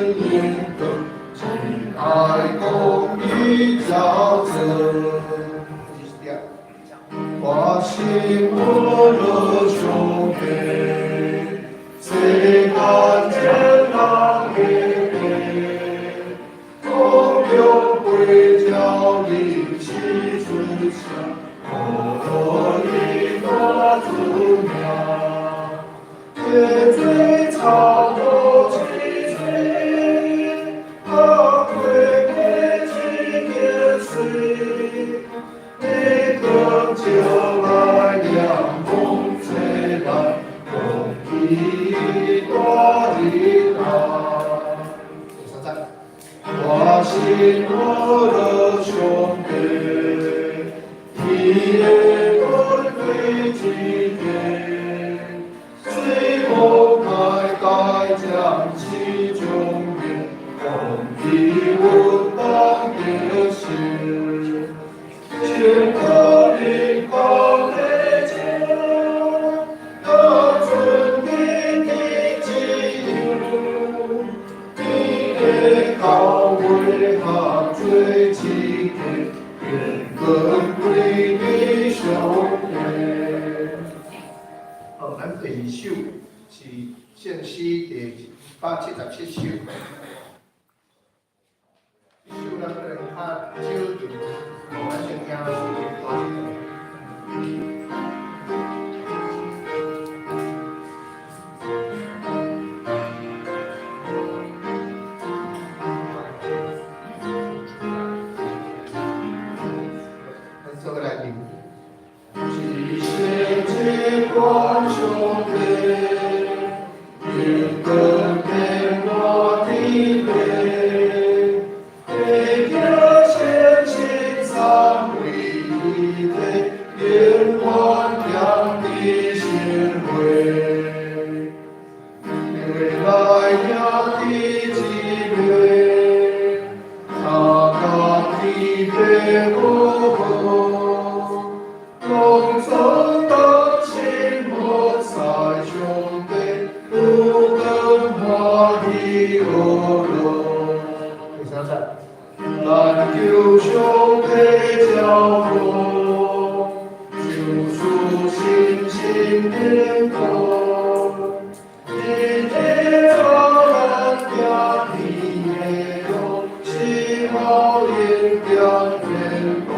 眼光，真愛公義教子。我心無樂上帝，世間天人的地，公中歸教你起出聲，可樂伊大主名，天水草多起水，阿貴貴起天水。你更就來兩風吹來，風起大地大。第三節，我心我的上帝，伊的權貴之地，雖無開大將其中變，風起穩當的心。千可靈高的天，得尊的的自由，你的高位合最之地，願更貴的上帝。好，咱第二首是聖詩第177首。這首咱可能較少用，咱先聽是大一點。咱做伙來念。至聖至光上帝，願更變我的地，地叫先心三位一體，願萬將的賢惠，未來也的機會，他家的背後。同走當心莫在上帝，不更歡喜樂樂。第三節，但求上帝教訓，救贖信心天堂，一日早咱行天的路，是好恩典天堂。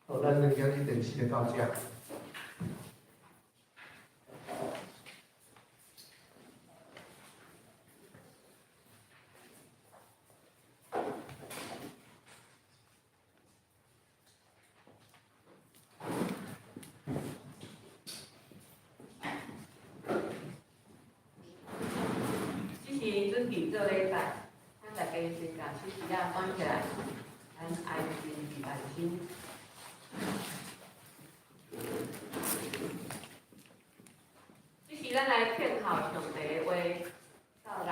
好，咱兩今日電視就到這。這是準備做禮拜，請大家先共手指仔綁起來，咱愛心預愛心。這是咱來聽候上帝的話，到啦。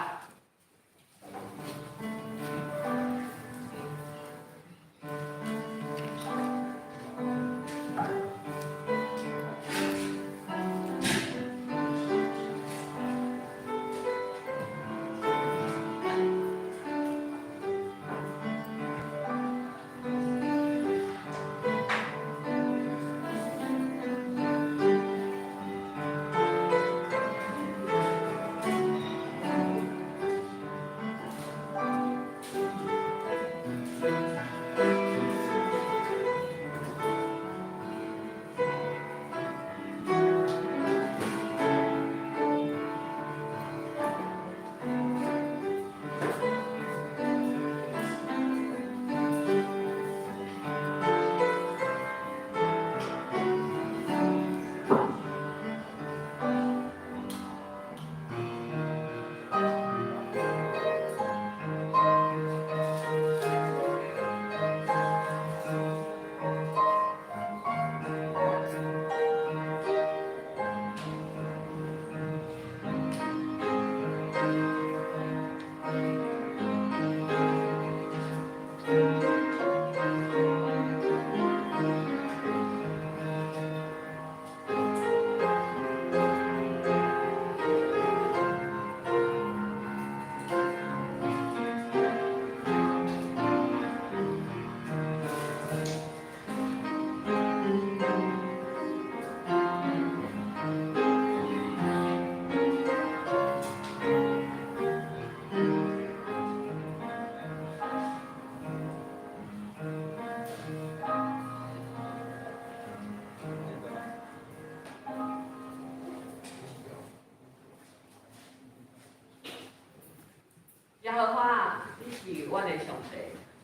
耶和華，你是阮的上帝，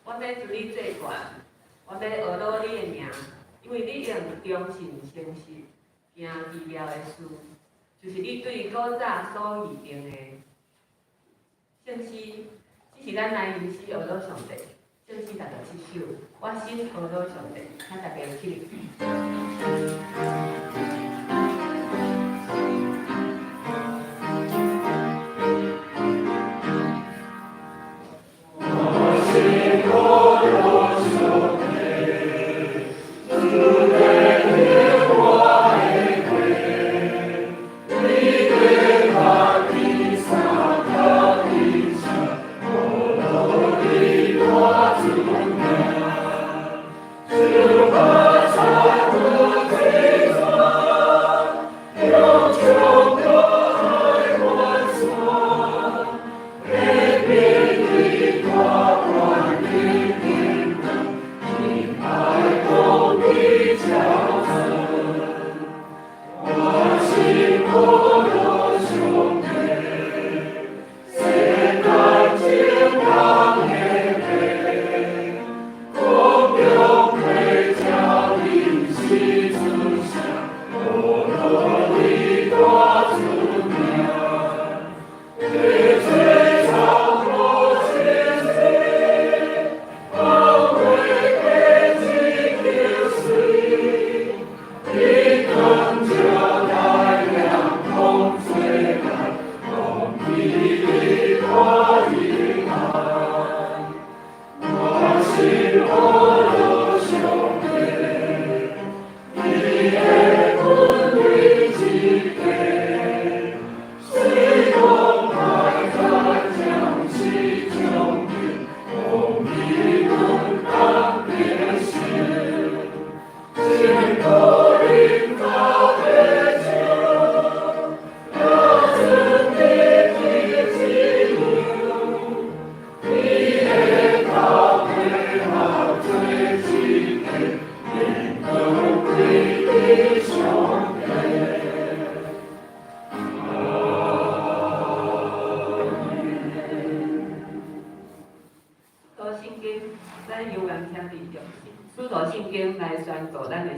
阮欲尊你做懸，阮欲阿羅你的名，因為你用忠信誠實行奇妙的事，就是你對古早所預定的。聖詩，這是咱來吟詩阿羅上帝。聖詩67首，我心阿羅上帝，請大家起立。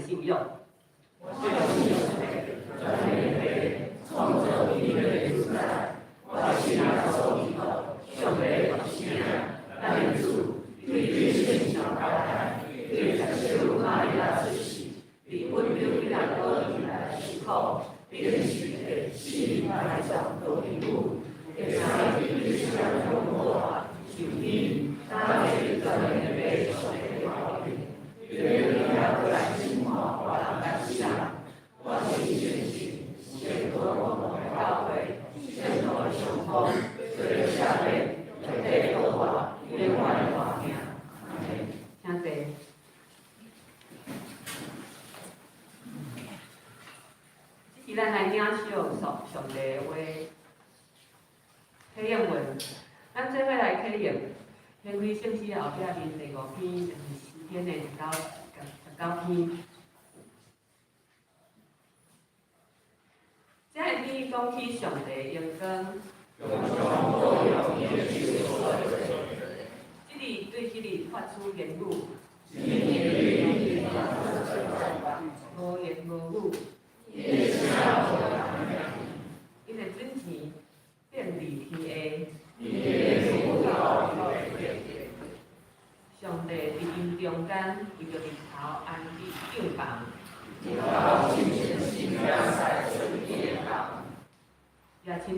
請坐。這是咱來領受上上帝的話，體驗文，咱做伙來體驗。掀開聖詩後壁面第五篇，就是詩篇的19篇。這一篇講起上帝的榮光，這日對彼日發出言語，無言無語。𪜶的準錢遍佇天下，上帝佇𪜶中間，為著日頭安置帳棚，也親像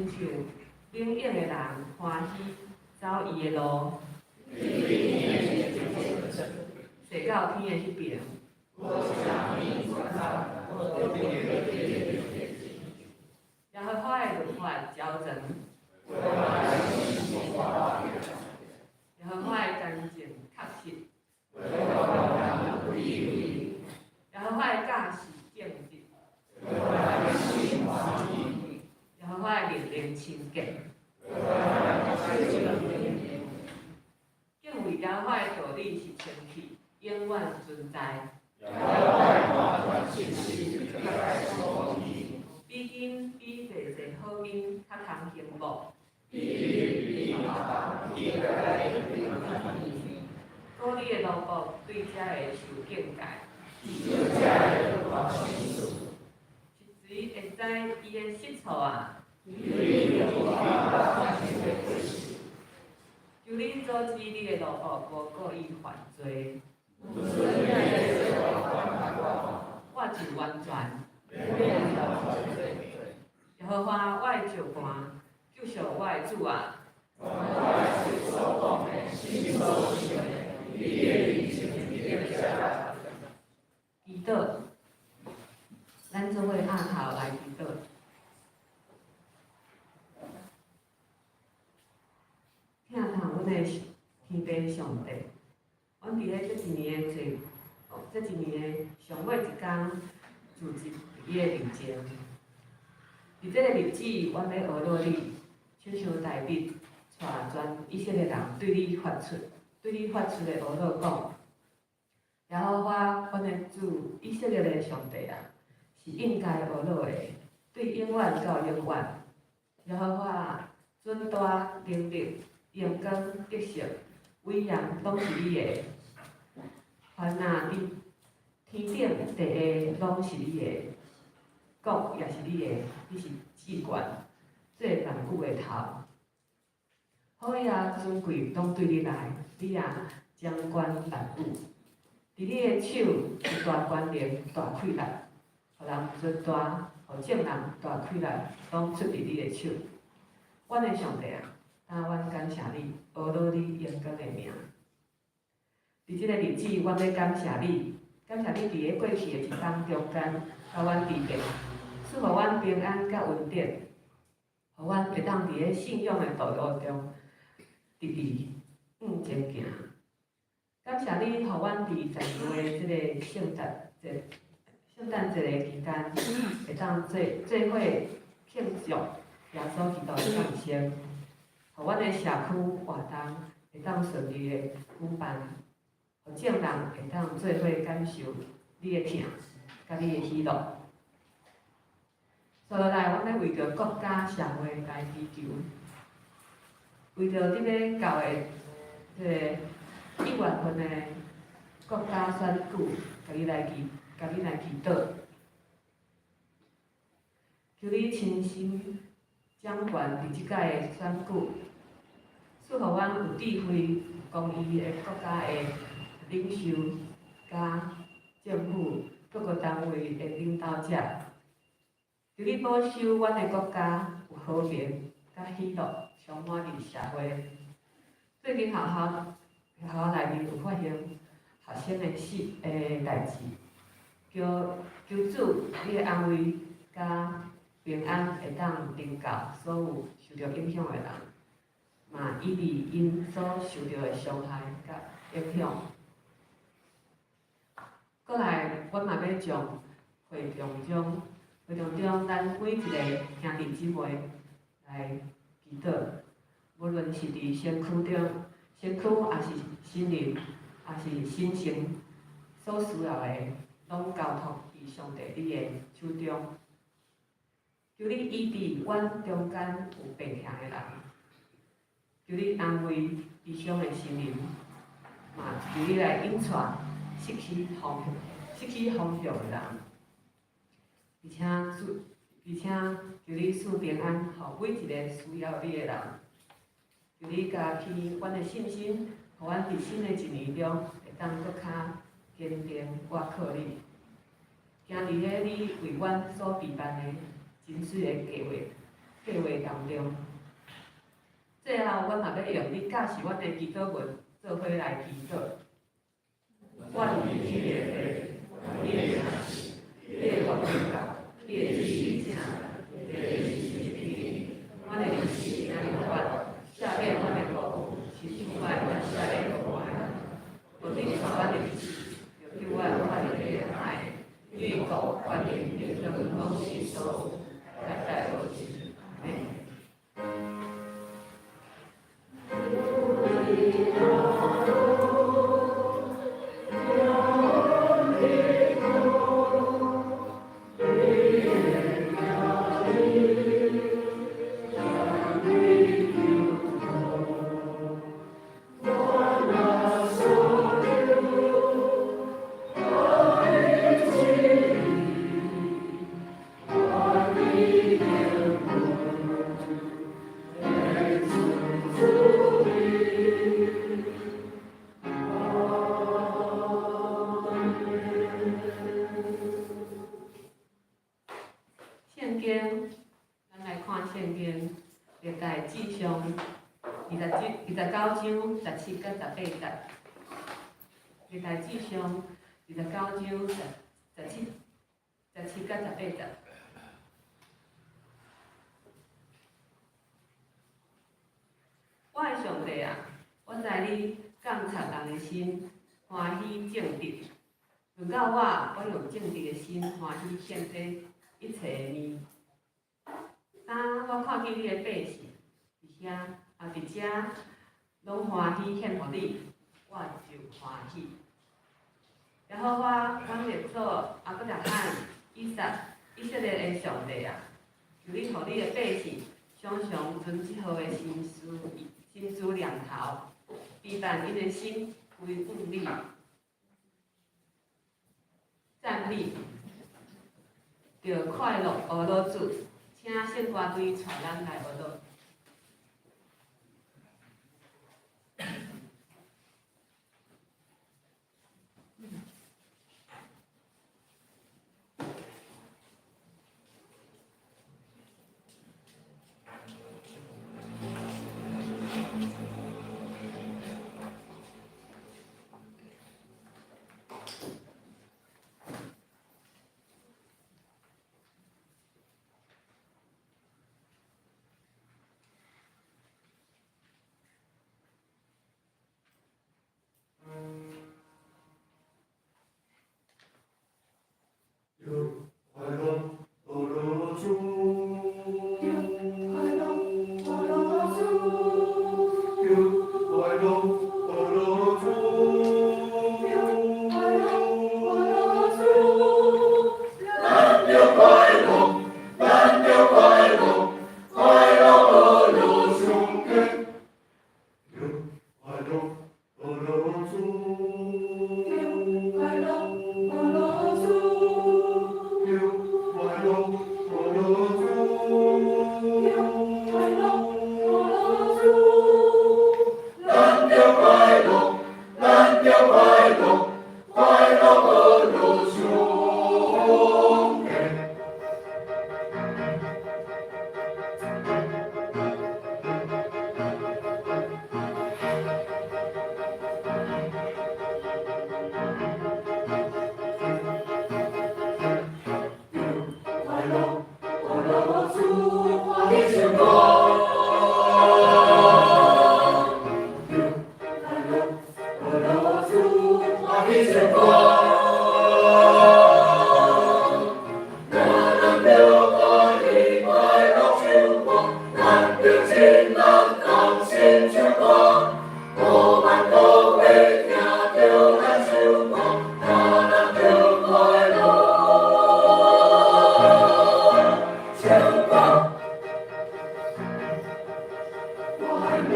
靈勇的人歡喜走伊的路，踅到天的彼爿。耶和華的律法皎全，耶和華的乾淨確實，耶和華的教示正直，耶和華的命令清潔。敬畏耶和華的道理是清氣，永遠存在。比金比濟濟好金較通幸福。膏你的奴僕對遮會受警戒。是誰會知伊的失錯啊？求你阻止你的奴僕無故意犯罪。我就完全。耶和華我的石磐，救贖我的主啊！祈禱，咱做伙按頭來祈禱。疼痛阮的天父上帝，阮佇咧這一年的最，這一年的上尾一工，聚集佇你的面前。佇這個日子，阮欲呵咾你，親像大衛帶全以色列人對你發出、對你發出的呵咾講：耶和華，阮的主，以色列的上帝啊，是應該呵咾的，對永遠到永遠。耶和華，尊大能力、榮光、得勝、威嚴，攏是你的。凡若佇天頂地下，攏是你的。國也是你的，你是至懸，做萬有的頭。好呀，尊貴攏對你來，你也掌管萬有。佇你的手有大權能、大氣力，予人尊大，予眾人大氣力，攏出佇你的手。阮的上帝啊，今阮感謝你，呵咾你榮光的名。佇這個日子，阮欲感謝你，感謝你佇咧過去的一冬中間，共阮治病，賜予阮平安佮恩典，予阮會當佇咧信仰的道路中，直直向前行。感謝你，予阮佇在座的這個聖誕節、聖誕節的期間，會當做做伙慶祝耶穌基督的誕生，予阮的社區活動會當順利的舉辦，予眾人會當做伙感受你的疼，佮你的喜樂。接落來，阮欲為著國家社會來祈求，為著佇欲到的這個1月份的國家選舉，共你來祈，共你來祈禱，求你親身掌權佇這擺的選舉，賜予阮有智慧、公義的國家的領袖，佮政府各個單位的領導者。求你保守阮的國家有和平、佮喜樂，充滿佇社會。最近學校內面有發生學生的死的代誌，求求主你的安慰佮平安會當臨到所有受著影響的人，嘛醫治𪜶所受著的傷害佮影響。過來，阮嘛欲將會眾中，會眾中咱每一個兄弟姊妹來祈禱，無論是佇身軀中、身軀，抑是心靈，抑是神聖所需要的，攏交託佇上帝你的手中。求你醫治阮中間有病痛的人，求你安慰悲傷的心靈，嘛求你來引帶失去方向、失去方向的人，而且主，而且求你賜平安，予每一个需要你的人。求你加起阮的信心，予阮佇新的一年中會當閣較堅定倚靠你，行佇咧你為阮所備辦的真媠的計劃當中。最後，阮嘛欲用你教示阮的祈禱文做伙來祈禱。阮佇天的父，你的名聖，你的國臨到，你的旨意成，你的旨意阮的日子今日予阮，赦免阮的過誤，親像阮赦免過誤的人。無准帶阮入試，著救阮脫離歹的，因為國、權柄、榮耀攏是你所有，代代無盡。阿們。歷代志上29章17佮18節。歷代志上二十九章十七佮18節。我的上帝啊，我知你鑒察人的心，歡喜正直。輪到我，我用正直的心歡喜獻這一切的物。當我看見你的百姓佇遐，啊佇遮，攏歡喜獻予你，我就歡喜。耶和華，阮列祖亞伯拉罕、以撒、以色列的上帝啊，求你予你的百姓常常存這號的心思念頭，期盼𪜶的心歸向你，讚美，著快樂呵咾主，請聖歌隊帶咱來呵咾。快樂呵咾主，快樂呵咾主，快樂呵咾主，快樂呵咾主，咱著快樂，咱著快樂，快樂呵咾上帝，快樂呵咾主，快樂呵咾主，快樂呵咾主，快樂呵咾主，咱著快樂，咱著快樂，快樂呵咾上帝。快樂呵咾主，歡喜唱歌。快樂呵咾主，歡喜唱歌。咱著歡喜快樂唱歌，咱著親人同心唱歌，無萬國會聽著咱唱歌，咱人著快樂唱歌。快樂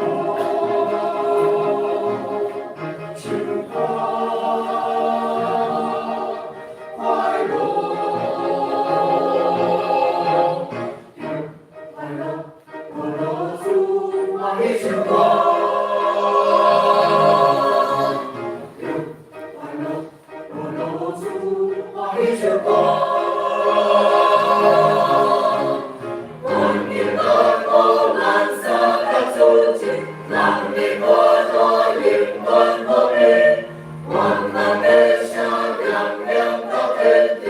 唱歌，快樂，快樂呵咾主，歡喜唱歌。快樂呵咾主，歡喜唱歌。阮經大苦難三甲處境，人的快樂永遠無變。願咱的聲響響到天頂，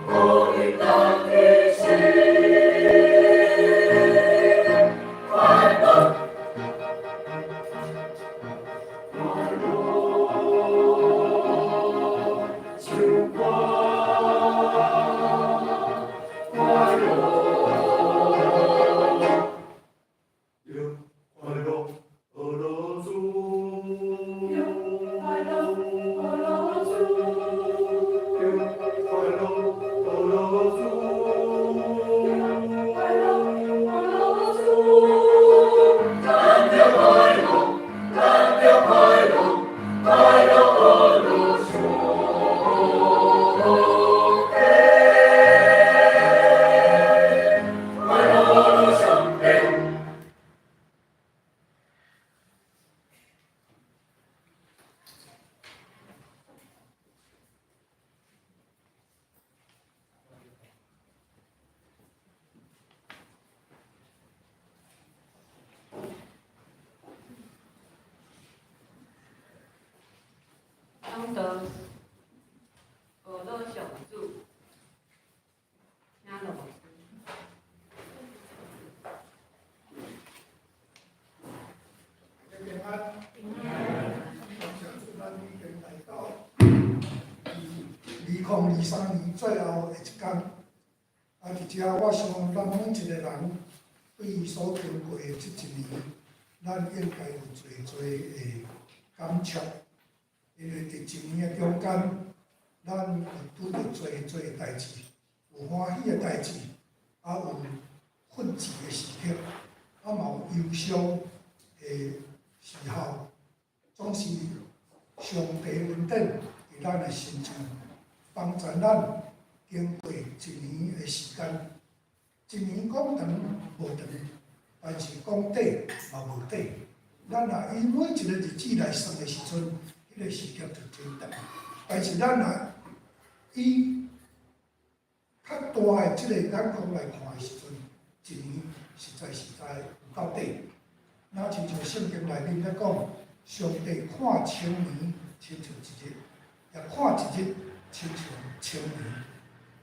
予𪜶當提醒。快樂。2023年最後的一工，啊，佇遮我想咱每一個人對所經過的這一年，咱應該有濟濟的感觸，因為佇一年的中間，咱有拄著濟濟的代誌，有歡喜的代誌，啊有奮戰的時刻，啊嘛有憂傷的時候，總是上帝恩典佇咱的身上，幫助咱經過一年的時間。一年講長無長，但是講短嘛無短。咱若以每一個日子來算的時陣，彼個時間就真長。但是咱若以較大的這個眼光來看的時陣，一年實在實在有夠短。若親像聖經內面咧講，上帝看千年親像一日，也看一日親像千年。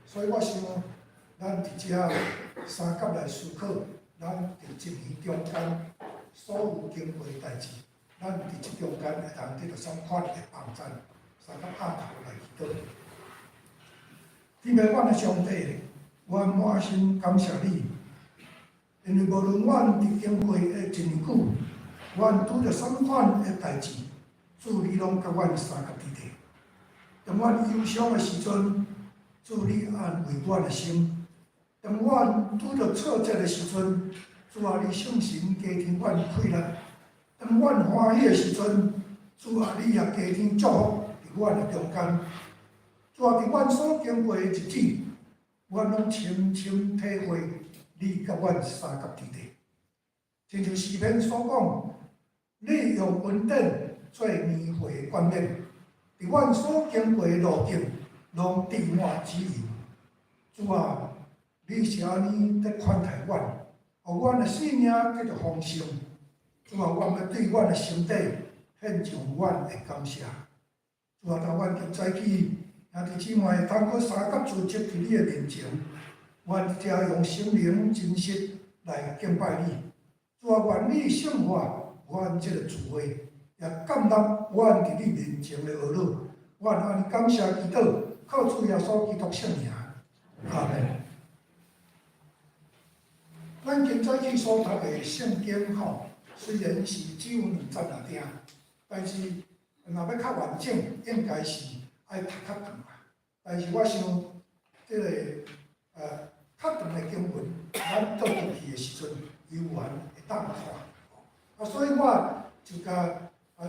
所以我想，咱佇遮相佮來思考，咱佇一年中間所有經過的代誌，咱佇這中間會當得著啥款的幫贊，相佮按頭來祈禱。天父阮的上帝，阮滿心感謝你，因為無論阮佇經過的一年久，阮拄著啥物款的代誌，主你攏佮阮相佮佇咧。當阮憂傷的時陣，主你安慰阮的心；當阮拄著挫折的時陣，主啊，你聖神加添阮氣力；當阮歡喜的時陣，主啊，你也加添祝福佇阮的中間。主啊，佇阮所經過的日子，阮攏深深體會你佮阮相佮佇咧。親像詩篇所講，你用恩典做年歲的冠冕，佇阮所經過的路徑，攏注滿脂油。主啊，你是按呢佇款待阮，予阮的性命得著豐盛。主啊，阮欲對阮的上帝獻上阮的感謝。主啊，當阮今早起，兄弟姊妹會當閣相佮聚集佇你的面前，阮佇遮用心靈真實來敬拜你。主啊，願你聖化阮這個聚會，也建立阮佇你面前的呵咾。阮按呢感謝祈禱，靠主耶穌基督聖名，阿們。咱今早起所讀的聖經吼，雖然是只有兩節爾爾，但是若欲較完整，應該是愛讀較長啊。但是我想，這個較長的經文，咱倒轉去的時陣，猶原會當看。啊，所以我就共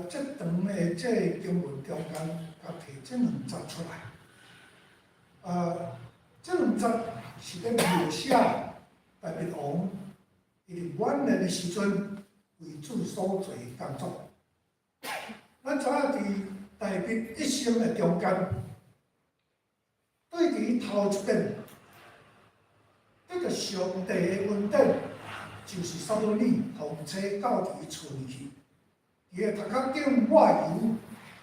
這長的這個經文中間，共提這兩節出來。這兩節是咧描寫大衛王伊佇晚年的時陣，為主所做的工作。咱知影佇大衛一生的中間，對佇頭一遍得著上帝的恩典，就是撒母耳奉差到佇伊厝裡去，佇伊頭殼頂抹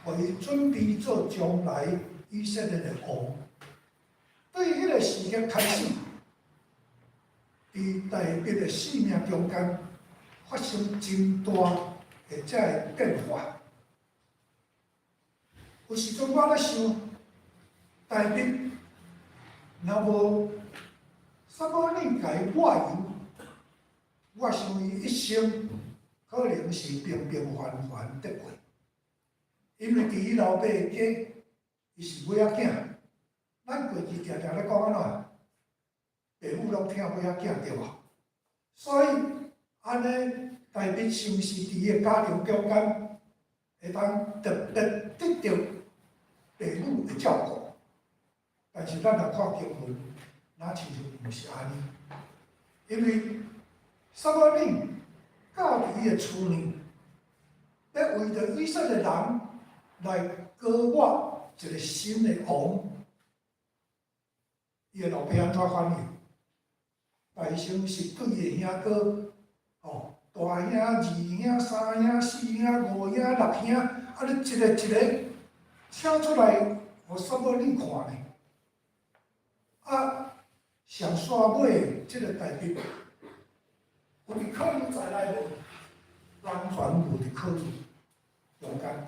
油，予伊準備做將來以色列的王。對彼個時間開始，佇大衛的生命中間發生真大的這个變化。有時陣我咧想，大衛若無撒母耳共伊抹油，我想伊一生可能是平平凡凡得過。因為佇伊老爸家，伊是尾仔囝。咱過去定定咧講按怎，爸母攏疼尾仔囝對無？所以按呢，大衛是毋是佇伊的家庭中間會當特別得著爸母的照顧？但是咱若看經文，若親像毋是按呢，因為撒母耳到佇伊的厝裡，欲為著以色列人來膏抹一個新的王，伊的老爸按怎反應？大聲是對伊的兄哥，吼，大兄、二兄、三兄、四兄、五兄、六兄，啊，你一个一個請出來，予撒母耳看呢。啊，上煞尾這個大衛，有佇考慮在內無？完全無佇考慮中間。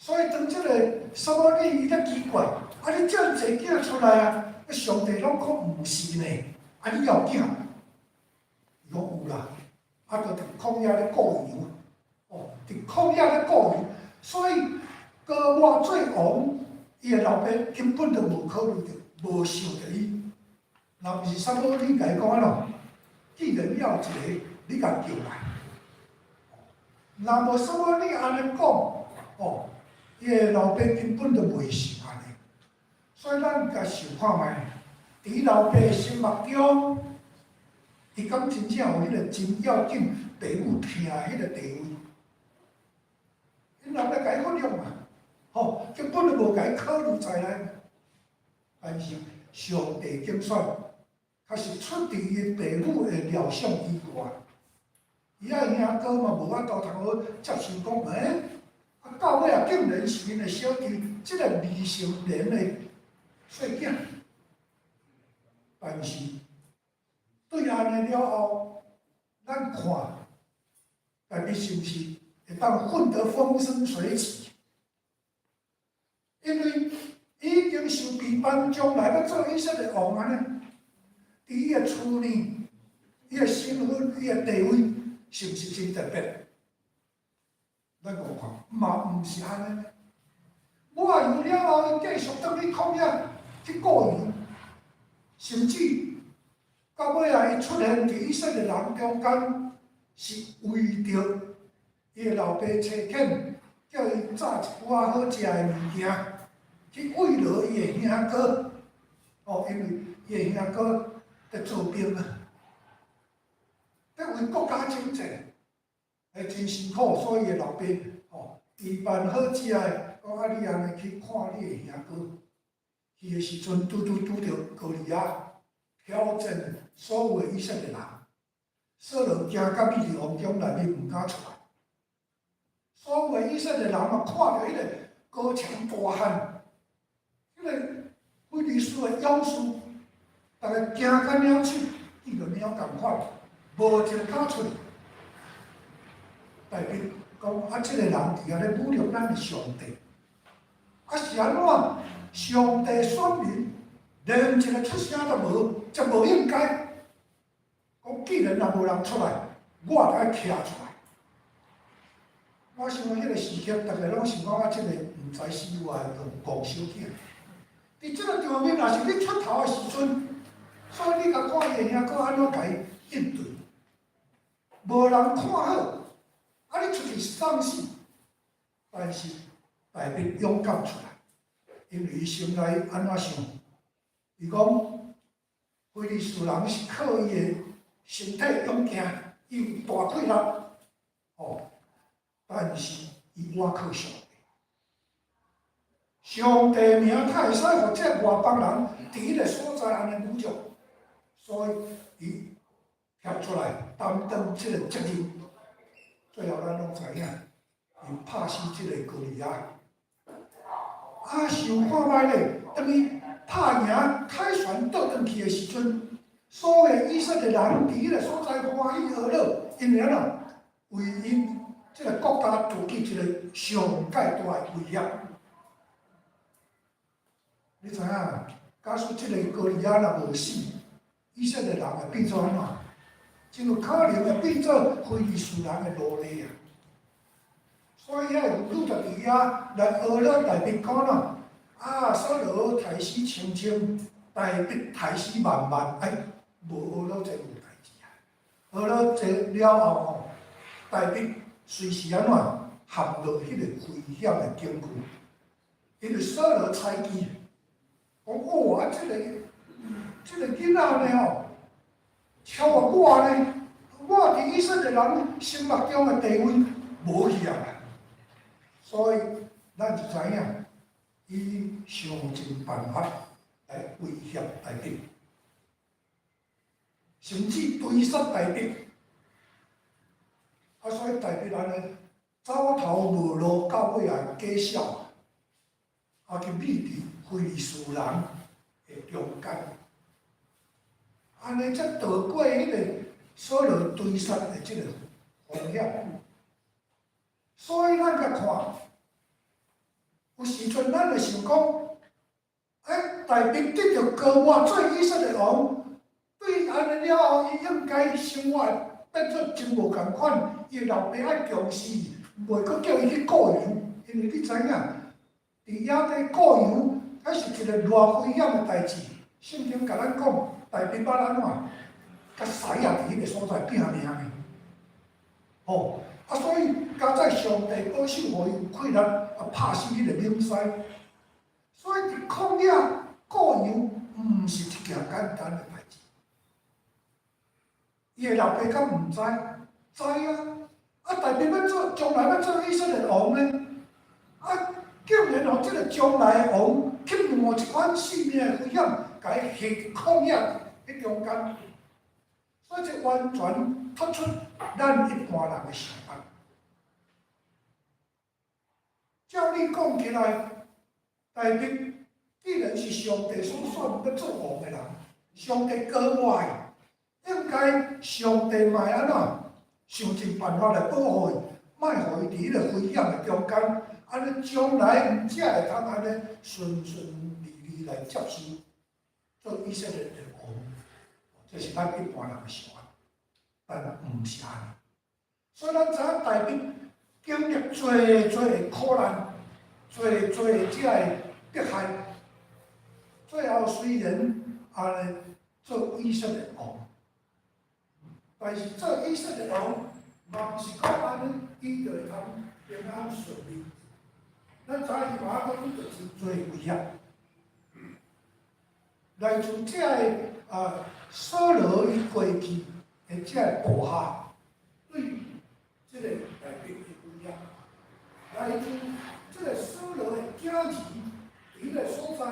所以當這个撒母耳伊咧奇怪，啊你遮爾濟囝出來啊，上帝攏講毋是呢，啊你猶有囝？伊講有啦，啊就佇曠野咧顧羊，哦，佇曠野咧顧羊，所以哥抹做王，伊的老爸根本就無考慮著，無想著伊。若毋是撒母耳共伊講按怎？既然要一个，你共叫來。若無撒母耳按呢講，哦，伊的老爸根本就袂想按呢。所以咱共想看覓，佇伊老爸心目中，伊敢真正有彼个真要緊爸母疼彼个地位？𪜶老爸共伊忽略嘛，吼，根本就無共伊考慮在內。但是上帝揀選，確實出佇伊爸母的料想以外。伊仔兄哥嘛無法度通好接受講，欸，啊到尾啊竟然是𪜶的小弟，這个未成年的細囝。但是對按呢了後，咱看，大衛是毋是會當混得風生水起？因為已經受備辦將來欲做以色列王按呢，佇伊的厝呢，伊的身份、伊的地位，是毋是真特別？咱講看，嘛毋是按呢。抹油了後，伊繼續轉去曠野去顧羊，甚至到尾仔，伊出現佇以色列人中間，是為著伊的老爸差遣，叫伊炸一寡好食的物件，去慰勞伊的兄哥。哦，因為伊的兄哥佇做兵啊，佇為國家征戰，會真辛苦，所以伊的老爸哦，預辦好食的，講啊，你按呢去看你的兄哥。去的時陣，拄拄拄著歌利亞挑戰所有的以色列人，掃羅驚甲覕佇王宮內面毋敢出來。所有的以色列人嘛，看著彼個高牆大漢，彼個非利士的勇士，逐家驚甲鳥鼠，見著鳥仝款，無一个敢出來。大衛講啊，這个人佇遐咧侮辱咱的上帝，啊是按怎？上帝選民連一个出聲都無，這無應該。講既然若無人出來，我就愛徛出來。我想彼个時刻，逐家攏想講啊，這个毋知死活的戇小囝。佇這个場面，若是你出頭的時陣，所以你共看伊的兄哥按怎共伊應對，無人看好，啊你出去送死，但是大衛勇敢出來，因為伊心內按怎想？伊講，非利士人是靠伊的身體勇健，伊有大氣力，哦，但是伊倚靠上帝，上帝名較會使予這外邦人佇彼个所在按呢侮辱，所以伊跳出來擔當這个責任。最後咱攏知影，伊拍死這个歌利亞。啊，想看覓咧，當伊拍贏凱旋倒轉去的時陣，所有以色列人佇彼个所在歡喜呵樂，因為按怎？為𪜶這个國家築起一個上蓋大的威脅。你知影？假使這个歌利亞若無死，以色列人會變做按怎？真有可能會變做非利士人的奴隸啊！所以遐個婦女就佇遐來呵咾大衛講啦：啊，掃羅刣死千千，大衛刣死萬萬，哎，無呵咾這有代誌啊！呵咾這了後吼，大衛隨時按怎陷落彼個危險的境區，因為掃羅猜忌，講哦啊，這個囡仔呢吼，超越我呢，我佇以色列人心目中的地位無去啊！所以咱就知影，伊想盡辦法來威脅大衛，甚至追殺大衛。啊，所以大衛按呢走投無路，到尾也假笑，啊去覕佇非利士人的中間。按呢才躲過彼個掃羅追殺的這個風險。所以咱共看，有時陣咱會想講，大衛得著膏抹做以色列王，對按呢了後，伊應該生活變做真無仝款。伊老爸愛重視伊，袂閣叫伊去顧羊，因為你知影，佇野地顧羊，彼是一個偌危險的代誌。聖經共咱講，大衛捌按怎？共獅仔佇彼个所在拚命的，吼！啊，所以佳哉上帝保守，予伊有氣力，啊，拍死彼个猛獅。所以佇曠野顧羊，毋是一件簡單的代誌。伊的老爸敢毋知？知啊！啊，大衛欲做，將來欲做以色列王呢？啊，竟然予這个將來的王去冒這款性命的危險，共伊下曠野彼中間。所以這完全脫出咱一般人的想法。照理講起來，大衛既然是上帝所選欲做王的人，上帝膏抹的，應該上帝嘛會按怎想盡辦法來保護伊，莫予伊佇彼个危險的中間，按呢將來才會通按呢順順利利來接受做以色列的王。這是咱一般人的想法，但毋是按呢。所以咱知影大衛經歷濟濟的苦難，濟濟這个迫害，最後雖然按呢做以色列王，但是做以色列王嘛毋是講按呢，伊就會通平安順利。咱知伊嘛閣拄著真濟危險，來自這个啊掃羅伊過去的這个部下對這个大衛的威脅，來自這个掃羅的囝兒佇彼个所在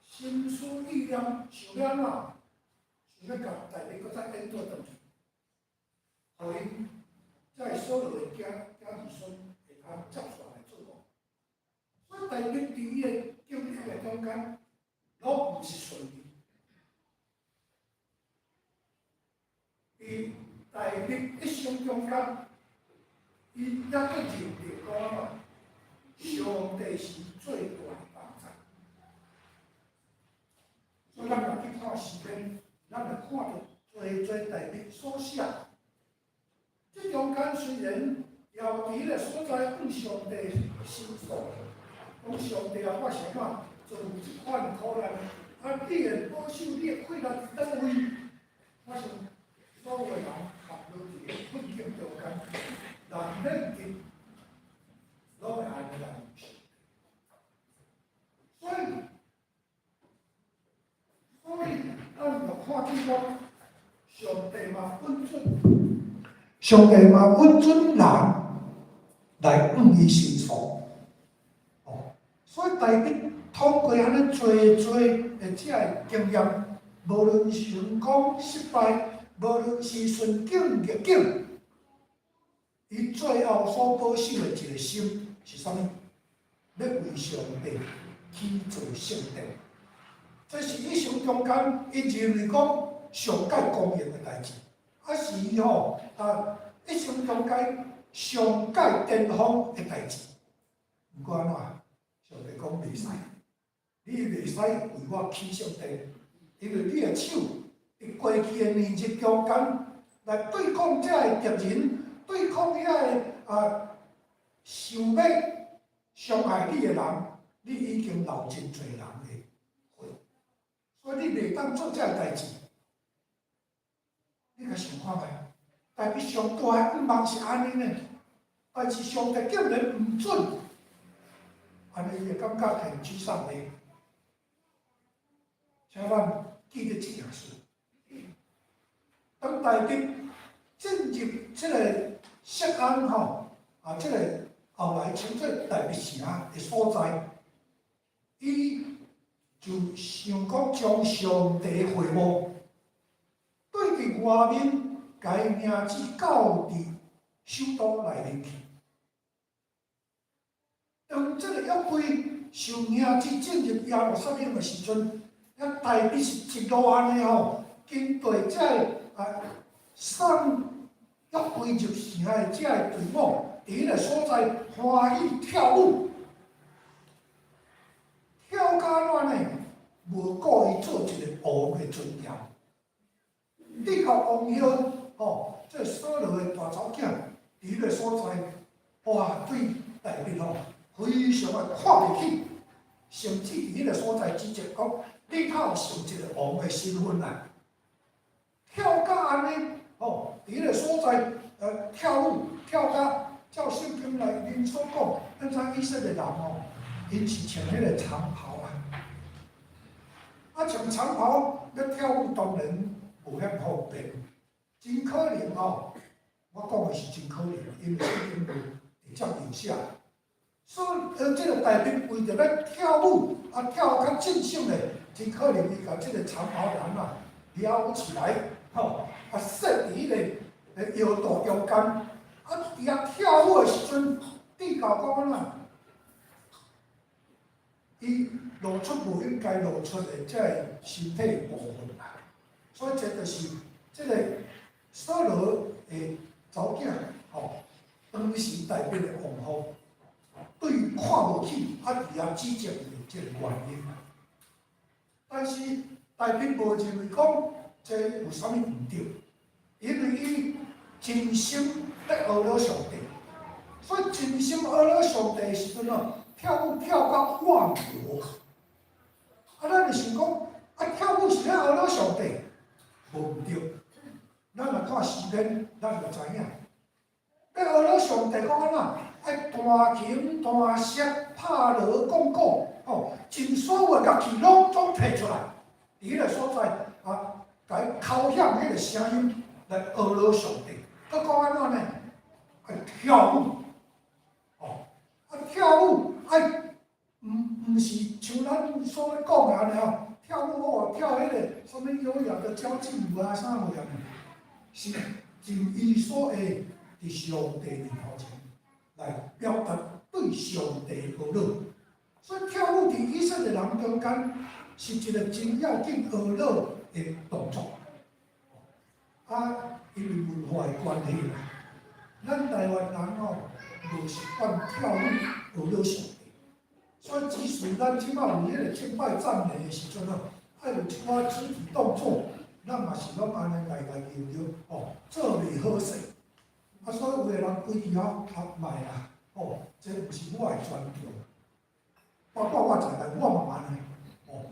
心思意念想欲按怎，想欲共大衛閣再引渡轉去，予𪜶這个掃羅的囝兒孫會通接續來做王。所以大衛佇伊的經歷的中間，攏毋是順利。佇大衛一生中間，伊猶閣認定講按怎，上帝是最大的幫助。所以咱若去看詩篇，咱會看著濟濟大衛所寫。這中間雖然也有佇彼个所在向上帝申訴，講上帝啊，我是按怎遭遇這款苦難，啊，你會保守你的氣力佇佗位？我想所有的人陷落佇个困境中間，難免佇攏會按呢來問。所以咱就看見講，上帝嘛允准人來向伊申訴。哦，所以大衛通過按呢濟濟的這个經驗，無論成功失敗，無論是順境逆境，伊最後所保守的一个心是啥物？欲為上帝起造聖殿。這是一生中間，伊認為講上蓋光榮的代誌，啊是伊吼啊一生中間上蓋巔峰的代誌。毋過按怎？上帝講袂使，你袂使為我起聖殿，因為你的手佇過去的年日中間來對抗這个敵人，對抗遐个啊想欲傷害你的人，你已經流真濟人的血，所以你袂當做這个代誌。你共想看覓？大衛上大的願望是按呢呢，但是上帝竟然毋准，按呢伊會感覺很沮喪的。請咱記得這件事。當大衛進入這个錫安吼，啊，這个後來稱做大衛城的所在，伊就想講將上帝會幕對佇外面，共伊名字到佇首都內面去。當這个約櫃受迎接進入耶路撒冷的時陣，遐大衛是一路按呢吼，跟隨這个啊送約櫃入城的這个隊伍，佇彼个所在歡喜跳舞。創造一个王的尊嚴。直到王后吼，這個掃羅的大查某囝佇彼个所在，哇，對大衛吼非常的看袂起，甚至佇彼个所在指責講，你哪有受一个王的身份啊？跳甲按呢，吼，佇彼个所在，跳舞跳甲照聖經內面所講，咱知以色列人吼，𪜶是穿彼個長袍啊，啊穿長袍欲跳舞當然無遐方便，真可能吼，我講的是真可能，因為聖經無直接描寫。所以，這個大衛為著欲跳舞，啊跳較盡興的，真可能伊共這個長袍按怎撩起來，吼，啊設佇彼个腰帶中間，啊佇遐跳舞的時陣，直到講按怎，伊露出無應該露出的這个身體部分啦。所以這就是這個掃羅的查某囝，吼，當時大衛的王后，對伊看無起，啊佇遐指責伊的這個原因。但是大衛無認為講這有啥物毋對，因為伊真心咧學了上帝，所以真心學了上帝的時陣哦，跳舞跳甲忘我。啊，咱就想講，啊跳舞是咧學了上帝，無毋對。咱若看詩篇，咱就知影。咧學了上帝講按怎，愛彈琴、彈瑟、拍鑼、講鼓，吼，盡所有的樂器攏總提出來，佇彼个所在啊，共伊敲響彼个聲音來學了上帝。閣講按怎呢？愛跳舞，吼，啊跳舞愛毋是像咱所講的按呢吼，跳舞哦，跳彼個啥物優雅的交際舞啊，啥物啊，是盡伊所會佇上帝面頭前來表達對上帝的學樂。所以跳舞佇以色列人中間是一個真要緊學樂的動作。啊，因為文化的關係啦，咱台灣人吼無習慣跳舞學樂上帝，所以即使咱這擺有彼個敬拜讚美的時陣吼，愛有一寡肢體動作，咱嘛是攏按呢來來搖搖，吼，做袂好勢。啊，所以有的人規氣吼，啊，莫啦，吼，這毋是我的專長。包括我在內，我嘛按呢，吼，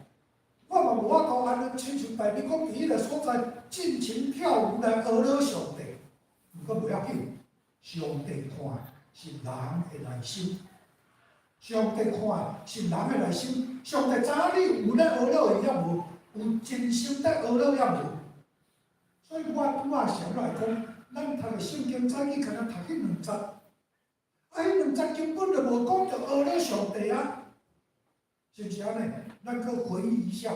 我嘛無法度按呢，親像大衛講佇彼個所在盡情跳舞來學樂上帝。毋過無要緊，上帝看是人的內心，上帝看是人的內心，上帝知影你有咧學樂伊抑無，有真心在學樂抑無。所以我拄仔想來講，咱讀的聖經早起敢若讀彼兩節，啊，彼兩節根本就無講著學樂上帝啊，是毋是按呢？咱閣回憶一下，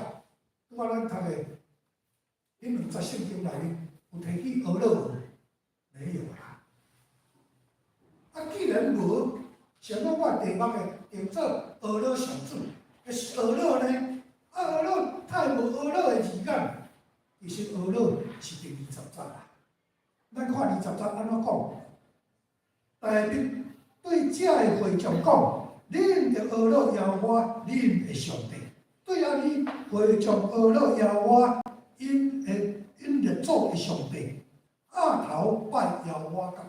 拄仔咱讀的彼兩節聖經內面有提起學樂無？沒有啦。啊，既然無，像我我題目的定做學樂上主，彼是學樂呢？啊，學樂太無學樂的字眼，其實學樂是佇20節啦。咱看20節按怎講？大衛對遮的會眾講：恁著學樂耶和華恁的上帝。對按呢，會眾學樂耶和華𪜶的𪜶列祖的上帝，額頭拜耶和華到。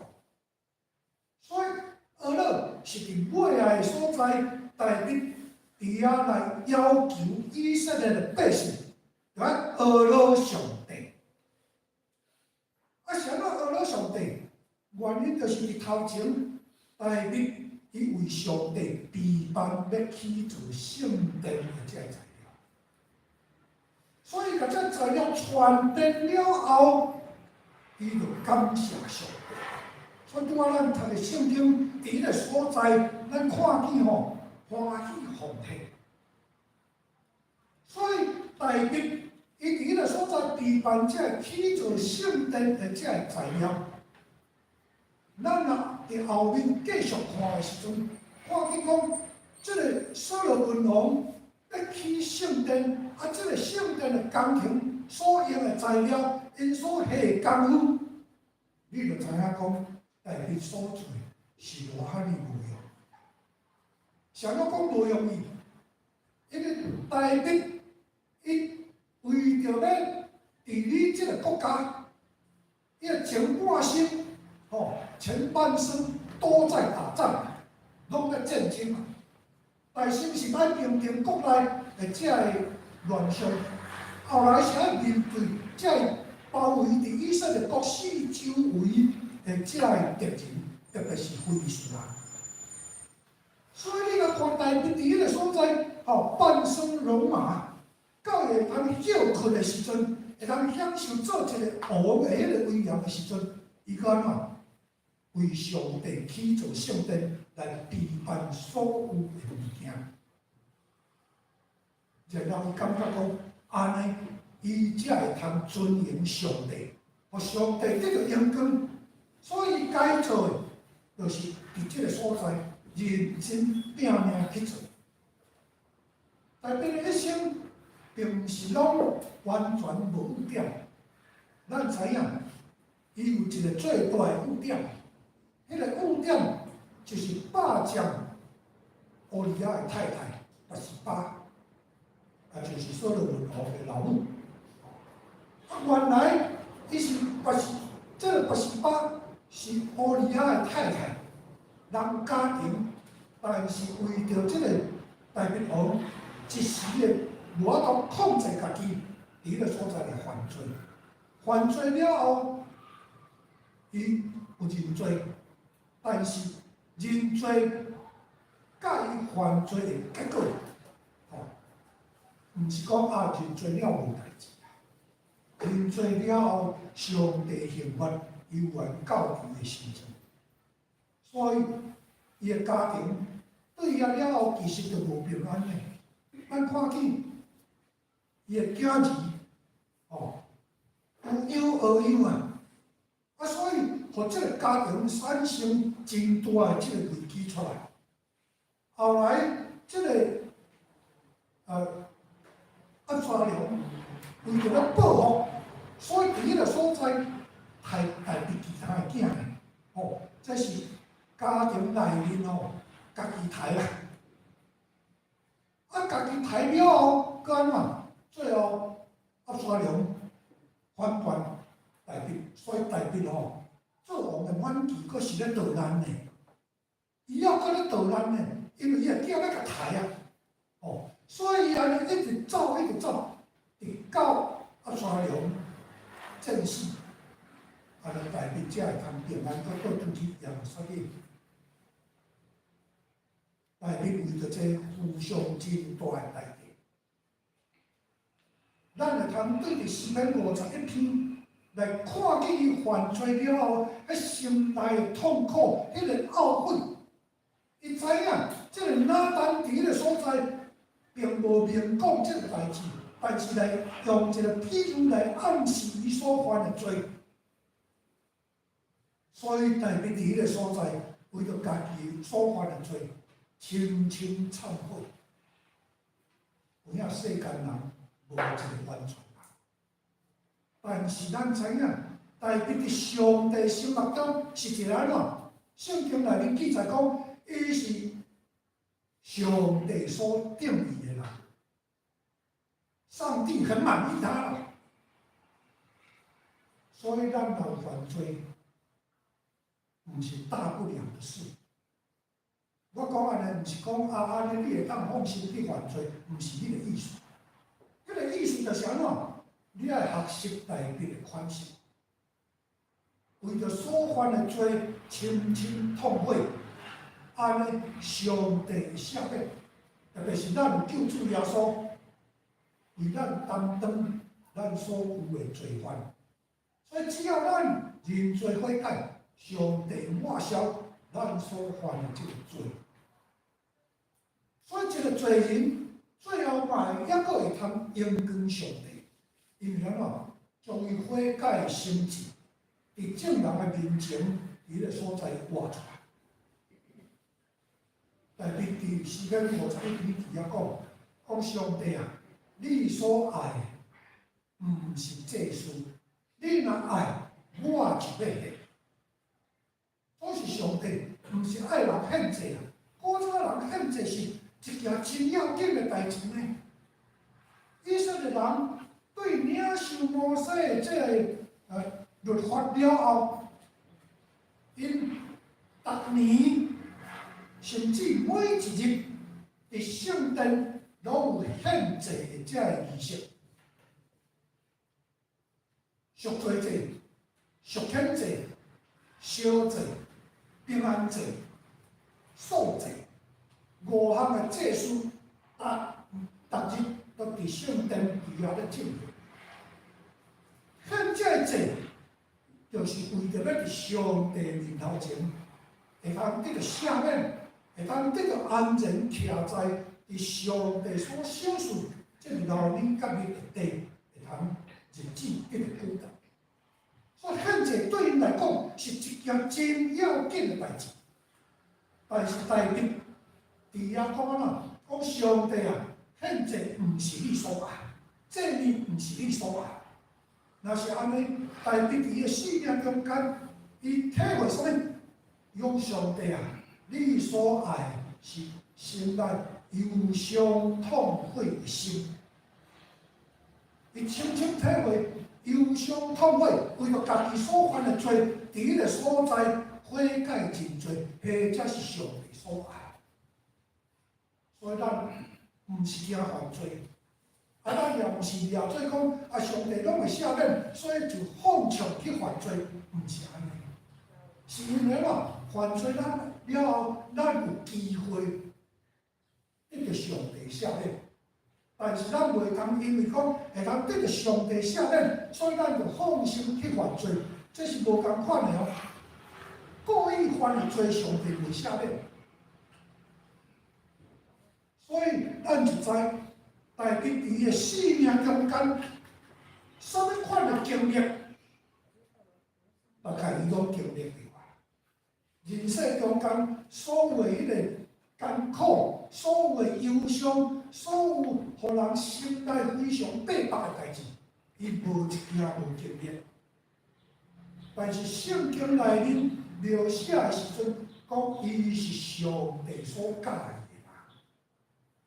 所以學樂是佇尾仔的所在，大衛佇遐來要求以色列的百姓，著愛學樂上帝。啊，啥物學樂上帝？原因就是佇頭前，大衛伊為上帝備辦欲起造聖殿的這个材料，所以共這材料傳遞了後，伊就感謝上帝。所以拄仔咱讀的聖經，佇彼个所在，咱看見吼歡喜奉獻。所以大衛伊佇彼个所在備辦這个起造聖殿的這个材料，咱若佇後面繼續看的時陣，看見講這个所羅門王欲起聖殿，啊，這个聖殿的工程所用的材料，𪜶所下的功夫，你就知影講，大衛所做是偌遐爾無用。啥物講無容易？因為大衛伊為著欲治理這个國家，伊的前半生，吼，前半生都在打仗，攏咧戰爭嘛。大先是愛平定國內的這个亂象，後來是愛面對這个包圍佇以色列國四周圍的這个敵人，特別是非利士人。所以你若看大衛佇彼个所在，吼，半生戎馬，到會通歇睏的時陣，會通享受做一个王的彼个威嚴的時陣，伊閣按怎？為上帝起造聖殿來備辦所有的物件，然後伊感覺講，按呢，伊才會通尊榮上帝，予上帝得著榮光。所以該做的，就是佇這个所在認真拼命去做。大衛的一生，並毋是攏完全無污點。咱知影，伊有一个最大的污點，彼个污點就是霸佔烏利亞的太太拔示巴，啊，就是所羅門王的老母。啊，原來伊是拔示，這个拔示巴是烏利亞的太太，人家庭，但是為著這个大衛王一時的無法度控制家己，佇彼个所在來犯罪，犯罪了後，伊有認罪，但是認罪佮伊犯罪的結果，吼，毋是講啊認罪了無代誌啊，認罪了後，上帝刑罰猶原到伊的身上，所以伊的家庭對遐了後，其實就無平安的。咱看見伊的囝兒，吼，有樣學樣啊，啊，所以予這个家庭產生真大的這个危機出來。後來這个押沙龍為著欲報復，所以佇彼个所在刣大衛其他的囝呢，吼，這是家庭內面吼，家己刣啦。啊，家己刣了後，閣按怎？最後押沙龍反叛大衛，所以大衛吼做王的晚期，閣是咧逃難呢。伊猶閣咧逃難呢，因為伊的囝欲共刣啊，哦，所以伊按呢一直走，一直走，直到押沙龍戰死，按呢大衛才會通平安閣倒轉去耶路撒冷。大衛為著這負上真大的代價，咱會通對佇詩篇51篇來看見伊犯罪了後，彼心內的痛苦，彼个懊悔。伊知影，這个拿單佇彼个所在，並無明講這个代誌，但是來用一个譬喻來暗示伊所犯的罪。所以大衛佇彼个所在，為著家己所犯的罪，深深懺悔。有影世間人無一个完全人，但是咱知影，大衛佇上帝心目中是一个按怎？聖經內面記載講，伊是上帝所定義的人，上帝很滿意他啦。所以咱若有犯罪，毋是大不了的事。我講按呢，毋是講啊按呢，你會當放心去犯罪，毋是彼個意思。彼個意思就是按怎？你愛學習大衛的款式，為著所犯的罪，深深痛悔，按呢，上帝會赦免。特別是咱有救主耶穌，為咱擔當咱所有的罪犯，所以只要咱認罪悔改，上帝抹消咱所犯的這個罪。所以這個罪人最後嘛會猶閣會通榮光上帝，因為按怎？將伊悔改的心志，佇眾人的面前，佇彼个所在活出來。大衛佇詩篇51篇佇遐講，講上帝啊，你所愛的，毋是祭司，你若愛，我就欲獻。總是上帝，毋是愛人獻祭啊！古早人獻祭是一件真要緊的代誌呢。以色列人對受摩西的這个律法了後，𪜶逐年甚至每一日佇聖殿攏有獻祭的這个儀式，贖罪祭、贖愆祭、燒祭、平安祭、素祭，五項的祭司，逐逐日都佇聖殿佇遐咧進行。獻這个祭，就是為著欲佇上帝面頭前，會當得著赦免，會當得著安然徛在佇上帝所賞賜這個流奶佮蜜的地，會通日子得著久長。所以獻祭對𪜶來講是一件真要緊的代誌。但是大衛佇遐講按怎？講上帝啊，獻祭毋是你所愛，祭物毋是你所愛。若是按呢，大衛佇伊的生命中間，伊體會啥物？伊講上帝啊，你所愛的是心內憂傷痛悔的心。伊深深體會憂傷痛悔，為著家己所犯的罪，佇彼个所在悔改認罪，彼才是上帝所愛。所以咱毋是驚犯罪，啊，咱也毋是掠做講啊，上帝攏會赦免，所以就放縱去犯罪，毋是按呢。是因為怎？犯罪咱了後，咱有機會得著上帝赦免，但是咱袂通因為講會通得著上帝赦免，所以咱就放心去犯罪，這是無仝款的哦。故意犯的罪，上帝袂赦免。所以咱就知，大衛佇伊的生命中間，啥物款的經歷，大概伊攏經歷著啊。人生中間所有彼個艱苦，所有憂傷，所有予人心內非常百縛的代誌，伊無一件無經歷。但是聖經內面描寫的時陣，講伊是上帝所喜愛的人。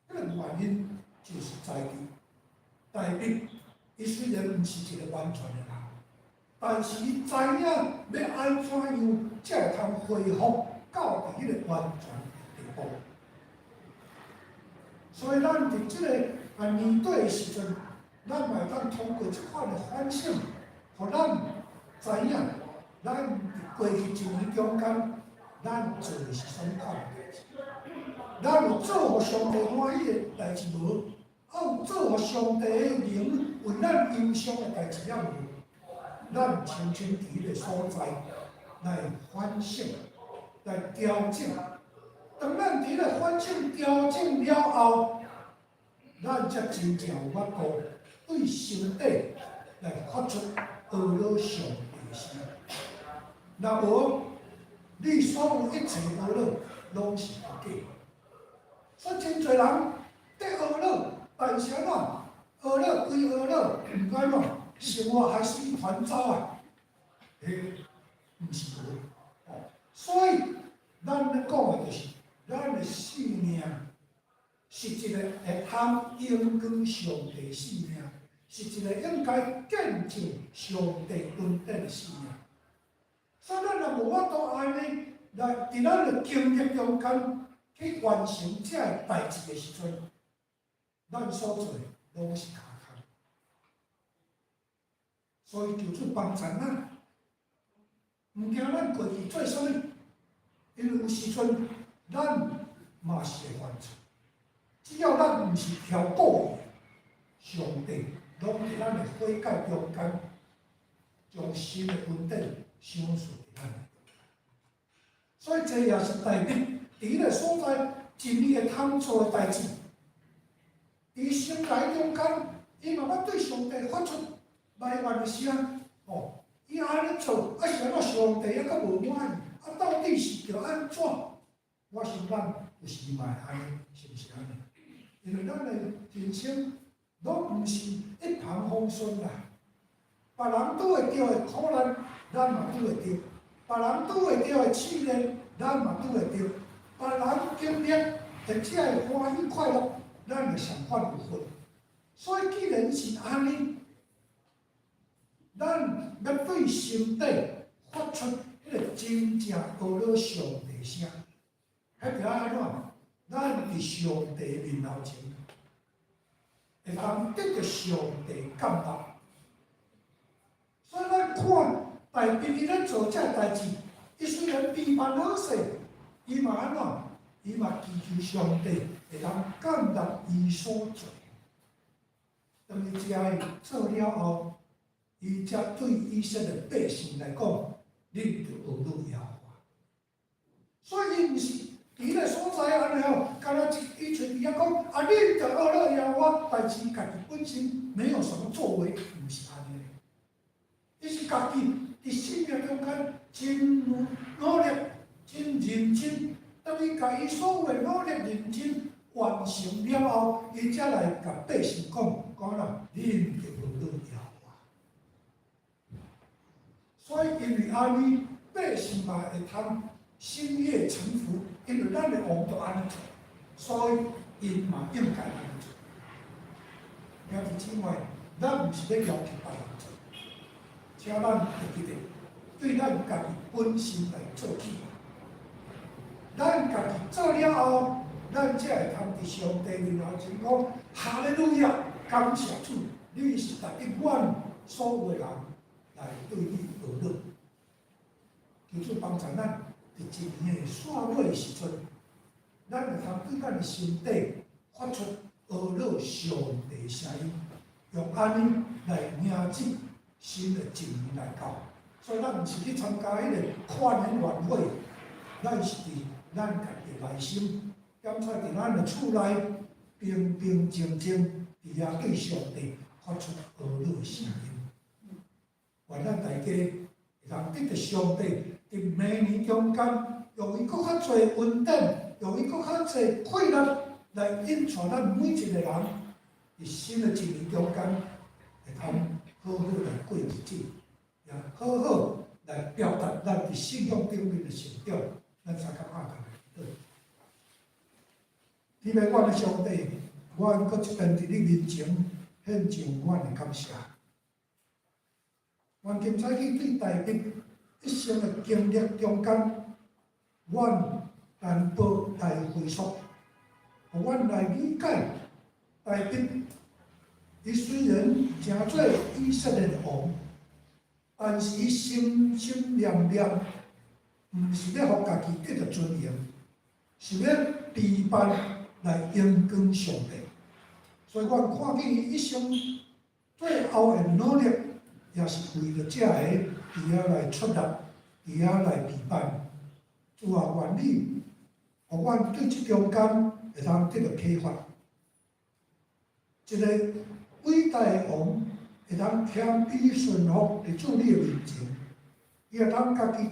這個原因就是在於大衛，伊雖然毋是一個完全的人，但是伊知影欲按怎樣才會通恢復到佇彼個完全的地步。所以咱佇這个年底的時陣，咱嘛會當通過這款的反省，予咱知影，咱佇過去一年中間，咱做的是啥物款的代誌？咱有做予上帝歡喜的代誌無？啊，有做予上帝的靈為咱憂傷的代誌抑無？咱深深佇彼个所在來反省、來調整。當咱佇咧反省調整了後，咱才真正有法度對心底來發出阿咾上帝的聲。若無，你所有一切阿咾攏是虛假。所以真濟人咧阿咾，但是按怎？阿咾歸阿咾，毋過按怎？生活還是一團糟啊！彼毋是無。所以咱咧講的就是，咱的生命是一個會通榮光上帝生命，是一個應該見證上帝恩典的生命。所以咱若無法度按呢來佇咱的經歷中間去完成這个代誌的時陣，咱所做的攏是空空。所以求主幫助咱，毋驚咱過去做啥物，因為有時陣咱嘛是會犯錯。只要咱毋是挑故意，上帝攏佇咱的悔改中間，將新的恩典賞賜佇咱的。所以這也是大衛佇彼个所在盡伊會通做的代誌。佇生涯中間，伊嘛捌對上帝發出埋怨的聲，哦，伊按呢做，啊是按怎上帝猶閣無滿意？啊，到底是著按怎？我想咱有時嘛會按呢，是毋是按呢？因為咱的人生攏毋是一帆風順啦，別人拄會著的苦難，咱嘛拄會著；別人拄會著的試煉，咱嘛拄會著；別人經歷的這个歡喜快樂，咱會相款有份。所以既然是按呢，咱欲對心底發出彼個真正呵咾上帝聲，彼著按怎？咱佇上帝面頭前，會當得著上帝感動。所以咱看大衛伊咧做這代誌，伊雖然比辦好勢，伊嘛按怎？伊嘛祈求上帝會當感動伊所做。當伊遮個做了後，伊才對以色列百姓來講，恁著呵咾耶和華。所以伊毋是佇彼個所在按呢吼，敢若一伊揣佇遐講，啊，恁著呵咾耶和華，但是家己本身沒有什麼作為，毋是按呢。伊是家己佇生命中間真努力、真認真，當伊共伊所有的努力認真完成了後，伊才來共百姓講，講啦，恁著呵咾耶和華。所以因為按呢，百姓嘛會通心悅誠服，因為咱的王都按呢做，所以𪜶嘛應該按呢做。兄弟姊妹，咱毋是咧要求別人做，請咱會記得對咱家己本身來做起。咱家己做了後，咱才會通佇上帝面頭前講：哈利路亞，感謝主，你是值得阮所有的人來對你呵咾。求主幫助咱，佇一年的煞尾的時陣，咱會通對咱的心底發出呵咾上帝聲音，用按呢來迎接新的一年來到。所以咱毋是去參加彼個跨年晚會，咱是佇咱家己的內心，檢查佇咱的厝內平平靜靜，佇遐對上帝發出呵咾的聲音。願咱大家會通得著上帝佇明年中間，用伊閣較濟恩典，用伊閣較濟氣力來引帶咱每一個人，佇新的一年中間，會通好好來過日子，也好好來表達咱佇信仰頂面的成長。咱相共拍開來祈禱。天父，阮的上帝，阮閣一遍佇你面前獻上阮的感謝。願今早起對大衛一生的經歷中間，阮淡薄來回溯，予阮來理解大衛。伊雖然成做以色列的王，但是伊心心念念，毋是欲予家己得著尊榮，是欲避辦來榮光上帝。所以，阮看見伊一生最後的努力，也是為著這个佇遐來出力，佇遐來避辦。主啊，願你，予阮對這中間會通得著啟發。一個偉大的王會通謙卑順服佇主你的面前，伊會通家己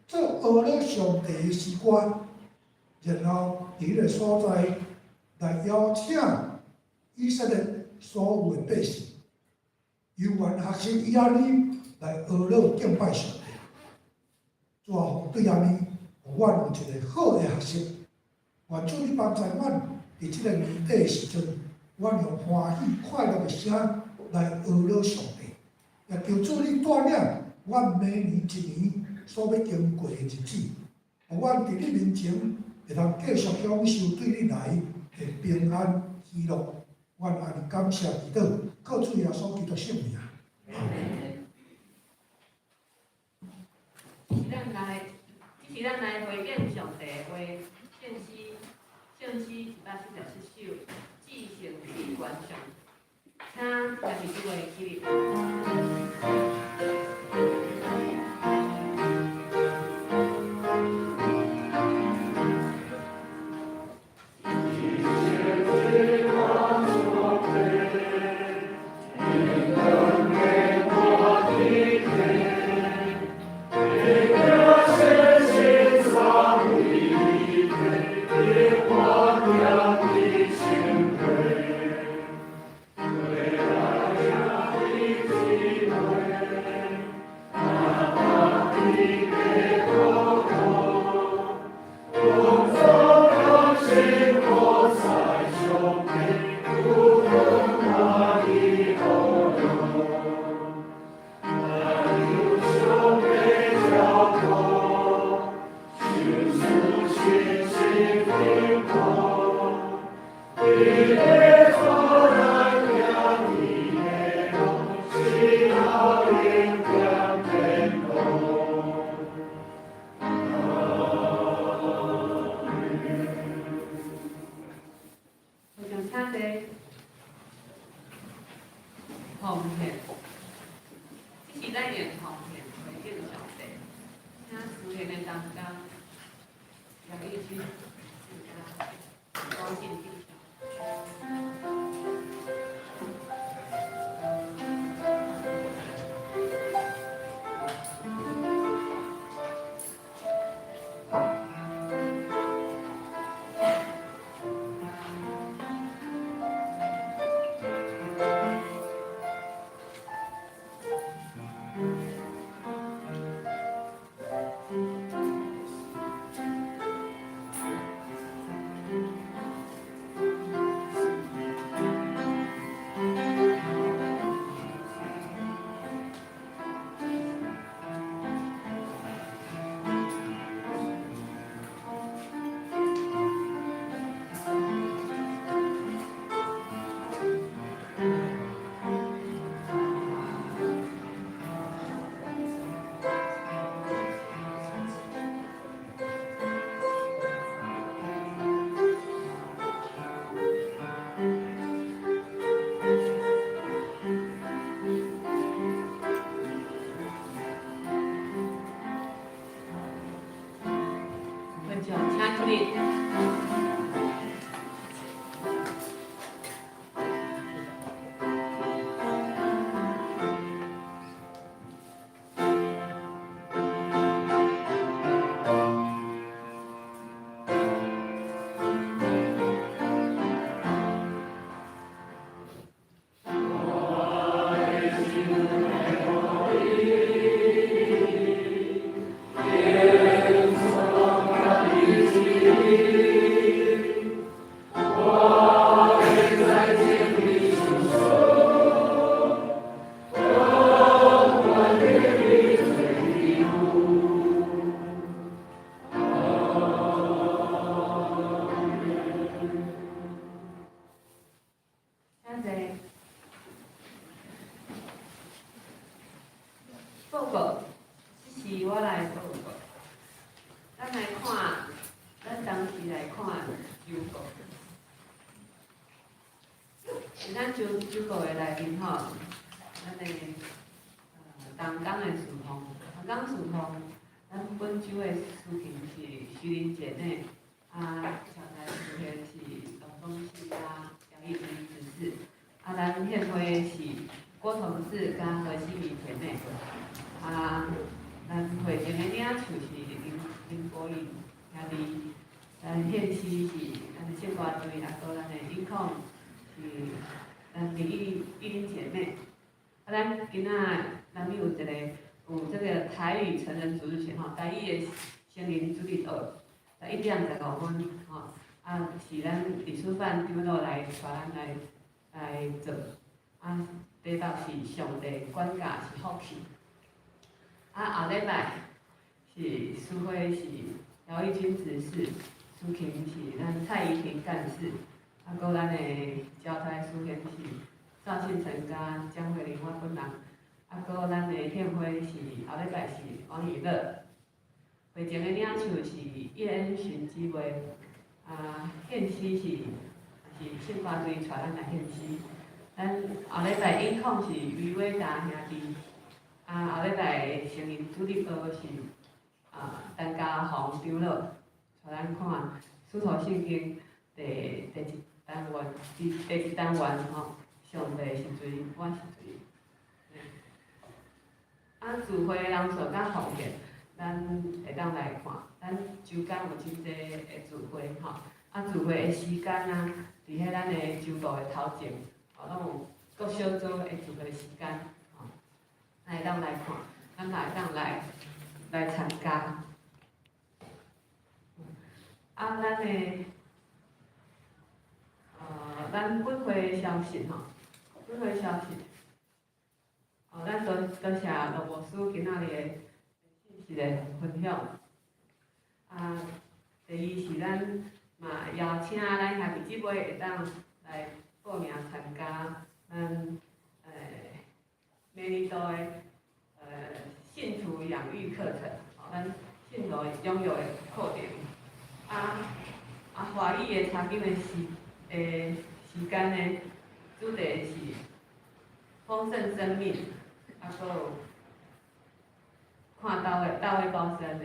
做呵咾上帝的詩歌，然後佇彼個所在來邀請以色列所有的百姓，猶原學習伊按呢來呵咾敬拜上帝。主啊，對按呢，予阮有一個好的學習。願主你幫助阮佇這個年底的時陣，阮用歡喜快樂的聲來呵咾上帝，也求主你帶領阮明年一年所欲經過的日子，予阮佇你面前會通繼續享受對你來的平安喜樂。阮按呢感謝祈禱，靠主耶穌基督聖名。阿們。這是咱來回應上帝的話，聖詩聖詩147首，至聖至懸上，請兄弟姊妹起立。信天国，你会带咱行你的路，直到永远天国。阿门。我想请坐。奉献，这是咱用奉献回应上帝，请司献的同工来一起高兴弟兄。分享，请起立。请坐。报告，这是我来报告。咱来看，咱当时来看周报。伫咱周报的内面吼，咱的同工的事奉，同工事奉，咱本周的司琴是徐林姐妹，啊，讲台司献是董东西啊，杨义军执事，啊，咱献花是郭同志佮何希敏姐妹，啊，咱会前的领袖是林林国颖兄弟，咱献诗是咱的圣歌队，啊，阁咱的音控是咱李玉玉玲姐妹，啊，咱今仔咱有一个有這個台語成人主日學吼，台語的成人主日學，在1點15分吼，啊，是咱李淑范長老來帶咱來做，啊，題目是上帝管教是福氣。啊，後禮拜是司會是姚玉君執事，司琴是咱蔡怡婷幹事，啊，閣咱的交代司獻是趙信成佮江慧玲我本人，啊，閣咱的獻花是後禮拜是王以樂，會前的領袖是葉恩尋姊妹，啊，獻詩是聖歌隊帶咱來獻詩，咱後禮拜音控是余偉達兄弟。啊，後禮拜成人主日學是啊，陳家宏長老帶咱看《使徒聖經》第一單元，第一單元吼，上帝是誰，我是誰。啊，聚會人數佮奉獻，咱會當來看，咱周間有真濟的聚會吼，啊，聚會的時間啊，佇彼咱的周報的頭前，吼，攏有各小組的聚會時間。咱會當來看，咱嘛會當來參加。啊，咱本會的消息吼，本會消息，哦，咱多謝羅牧師今仔日的信息的分享。啊，第第二是咱嘛邀請咱兄弟姊妹會當來報名參加咱每年度的信徒養育課程，吼，咱信徒養育的課程。啊，華語的查經的時間呢，主題是豐盛生命，啊，閣有看大衛包森的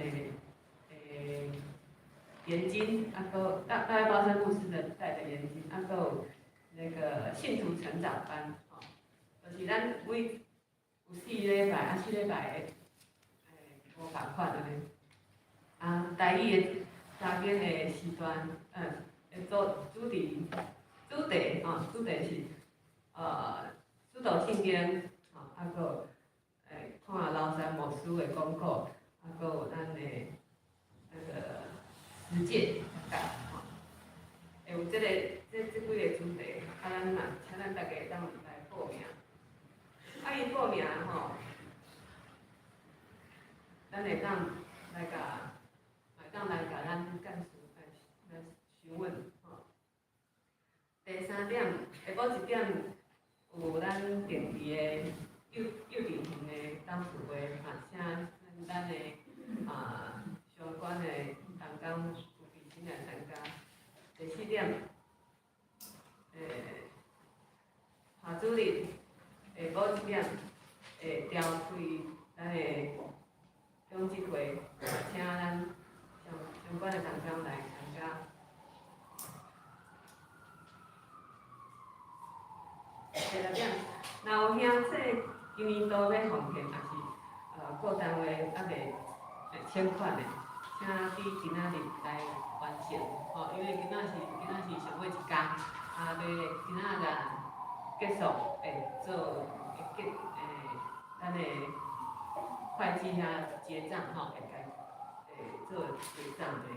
研經，啊，閣大衛包森牧師的帶的研經，啊，閣有那個信徒成長班，吼，就是咱每有四禮拜，啊，四禮拜的無仝款按呢。啊，台語的查經的時段，主題吼，主題是使徒信經，吼，啊，閣有看廬山牧師的講課，啊，閣有咱的那個實踐教，吼，會有這幾个主題，啊，咱嘛請咱大家會當來報名。啊，伊報名吼，咱會當來共，會當來共咱幹事來詢問吼。第三點，下晡一點有咱定期的幼稚園的董事會，嘛請咱的相關的同工有齊心來參加。第四點，下主日下晡一點會召開咱的長執會，請咱相關的同工來參加。第六點，若有兄弟今年度欲奉獻，抑是各單位猶未請款的，請佇今仔日來完成，吼，因為今仔是上尾一工，啊，欲今仔日結束會做會結咱的會計遐結帳吼，會共做結帳的，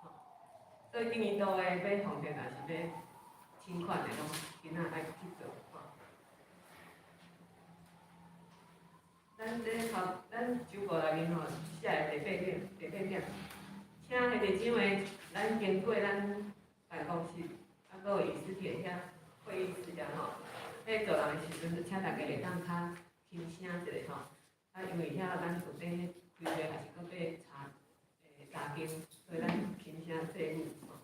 吼，所以今年度的欲奉獻，抑是欲請款的，攏今仔愛去做，吼。咱這頭，咱周報內面吼寫的第八點，第八點，請兄弟姊妹，咱經過咱辦公室，啊，閣有議事廳遐會議室遐吼，咧做人的時陣，請大家會當較輕聲一下吼，啊，因為遐咱有咧開會，抑是閣咧查經，所以咱輕聲細語吼。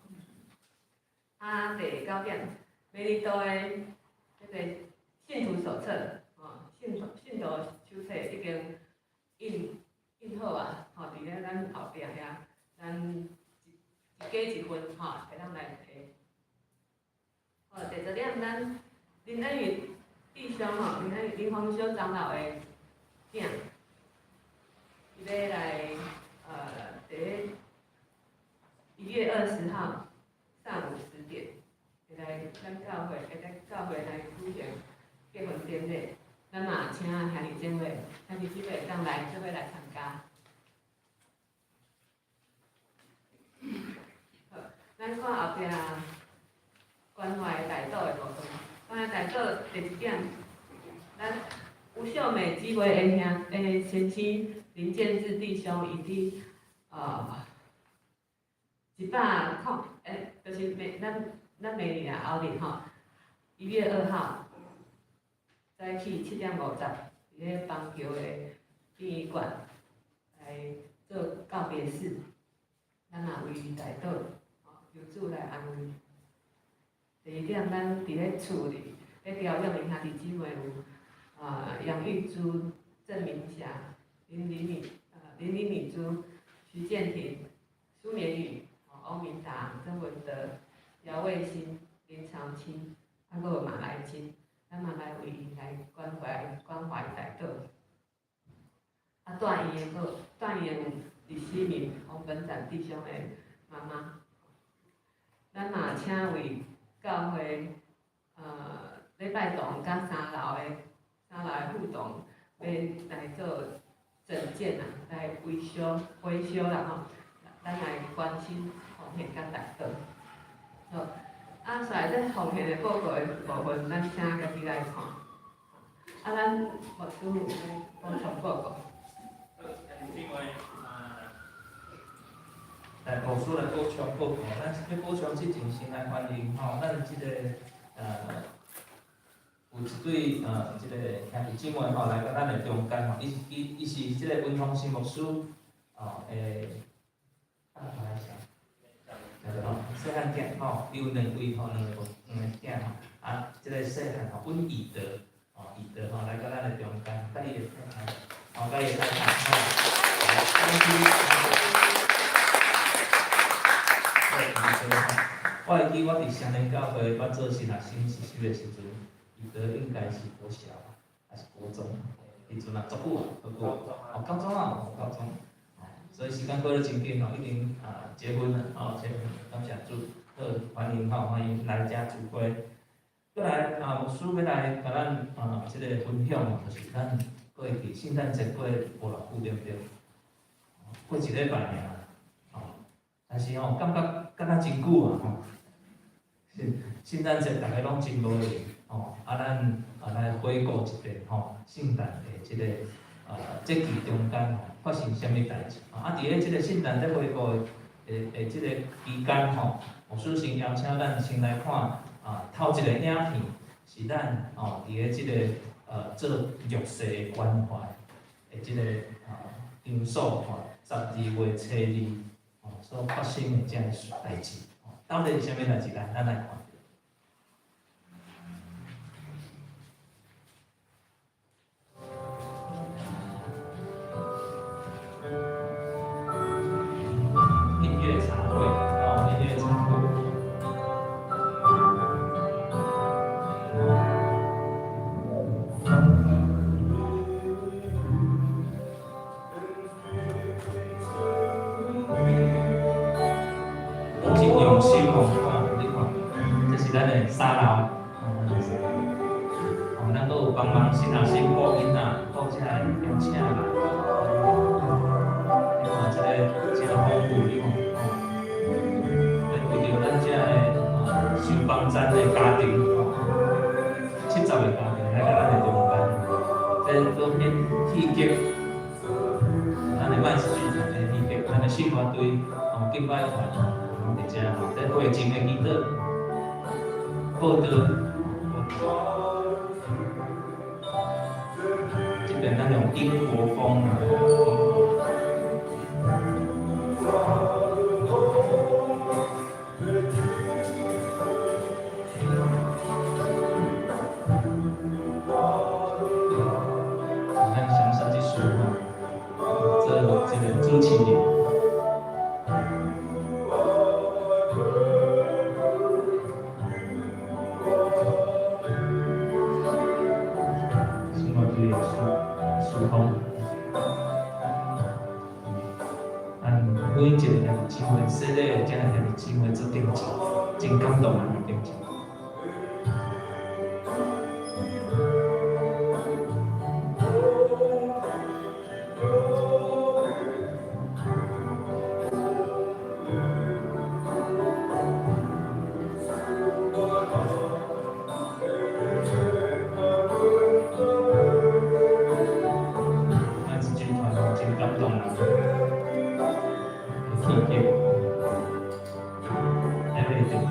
啊，第九點，每年度的彼個信徒手冊，吼，信徒手冊已經印好啊，吼，佇咧咱後壁遐，咱一家一份，吼，會當來提。好，第十點，咱林恩宇弟兄吼，林恩宇林宏修長老的囝，伊欲來佇咧1月20號上午10點，會來咱教會，會來教會來舉行結婚典禮。咱嘛請兄弟姊妹，兄弟姊妹會當來做伙來參加。好，咱看後壁關懷代禱的部分。關懷代禱第一點，咱吳秀美姊妹的兄的先生林建志弟兄，伊佇100空，就是明咱明年啊後日吼，1月2號早起7點50，佇咧邦橋的殯儀館來做告別式，咱也為伊代禱，吼，求主來安慰。第二點，咱佇咧厝裡咧調養的兄弟姊妹有楊玉珠、鄭明霞、林李敏珠、徐建廷、蘇綿宇、歐明達、曾文德、姚衛新、林長青，啊，閣有馬來金，咱嘛來為𪜶來關懷代禱。啊，住院的閣住院的有李希明、王本展弟兄的媽媽。咱嘛請為教會禮拜堂佮三樓的副堂，欲來做整建啊，來維修啦吼，咱來關心奉獻佮代禱。好，啊，煞來這奉獻的報告的部分，咱請家己來看。啊，咱牧師有欲補充報告。好，兄弟姊妹，來牧師來補充報告。咱欲補充之前，先來歡迎吼，咱這个有一對這个兄弟姊妹吼來到咱的中間吼，伊是這个文宏新牧師哦的，啊，來一下，叫做吼細漢囝吼，伊有兩位吼，兩個囝吼，啊，這个細漢吼，阮義德吼，義德吼來到咱的中間，佮伊的太太，吼，佮伊的太太吼，我會記我佇雙連教會，我做新學生實習的時陣，伊都應該是國小，還是國中，彼陣啊，足久啊，足久，哦，高中啊，高中，所以時間過得真緊吼，已經啊結婚了，哦，結婚，感謝主，好，歡迎吼，歡迎來遮聚會。過來啊，牧師欲來共咱啊，這個分享，就是咱過去聖誕節過無偌久對毋對？過一禮拜爾，哦，但是吼，感覺敢若真久啊吼。聖誕節逐家攏真無閒，吼，啊，咱啊來回顧一遍吼，聖誕的這个節期中間吼發生啥物代誌？啊，佇咧這个聖誕節回顧的這个期間吼，牧師先邀請咱先來看啊，頭一個影片是咱吼佇咧這个做弱勢的關懷的這个啊場所吼，12月初2吼所發生的這个代誌，到底是啥物代誌？來，咱來看。音樂茶會，哦，音樂茶會。真用心哦，看，你看，這是咱的三樓，哦，咱閣有幫忙新學生顧囡仔，顧這个邀請來。你看這個真豐富，你看，哦，為著咱這个受幫贊的家庭，哦，70個家庭來到咱的中間，這都免戲劇，咱的麥子劇團的戲劇，咱的信歌隊，哦，敬拜團，攏佇遮，吼，這會前的祈禱，報道，這邊咱用英國風啊。咱詳細這書吼，做這個主持人。新歌隊的書風，咱每一個兄弟姊妹，洗禮的這个兄弟姊妹做見證，真感動的見證。麥子劇團真感動人，戲劇，everything。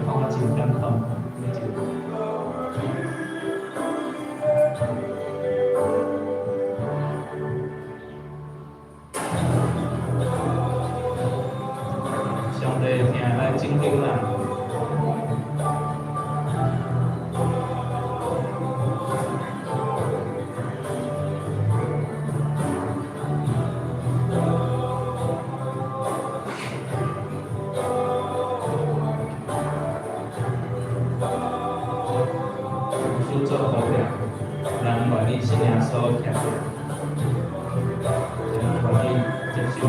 看我真感動，每一個。上帝疼來拯救咱。牧師做好了，人願意信耶穌徛起來，人願意接受。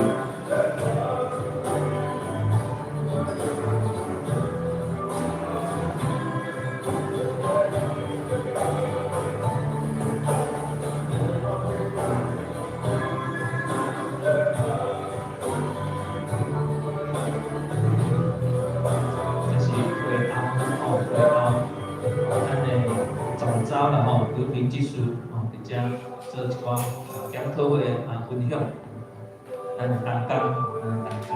林执事吼，佇遮做一寡檢討會啊分享，咱同工，咱同工。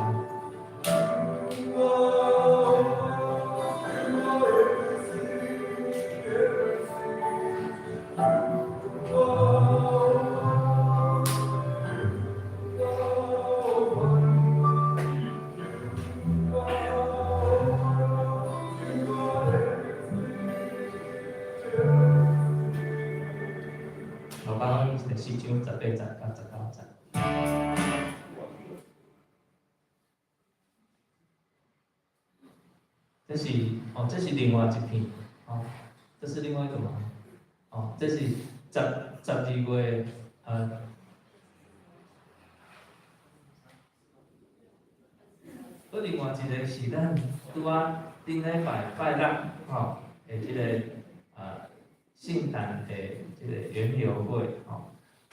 路加福音第四章18節到19節。這是哦，這是另外一片哦，這是另外一個嘛？哦，這是12月閣另外一個是咱拄仔頂禮拜拜六吼的這個聖誕的這個園遊會吼，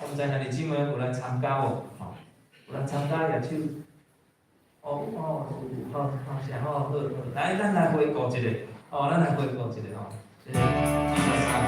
我毋知兄弟姊妹有來參加無？吼，有來參加舉手。哦哦，有，好，好，是好好好，來，咱來回顧一下，哦，咱來回顧一下吼，這個23號。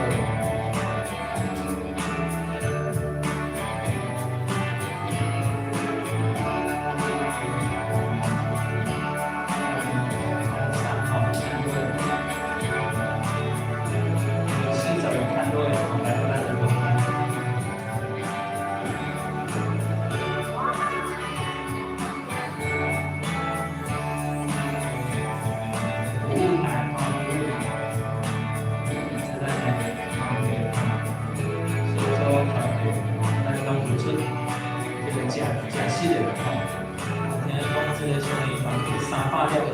300粒的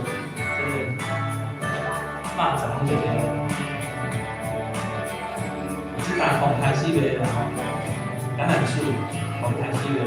這個肉粽就對了，這大剛開始賣啦吼，橄欖樹剛開始賣吼。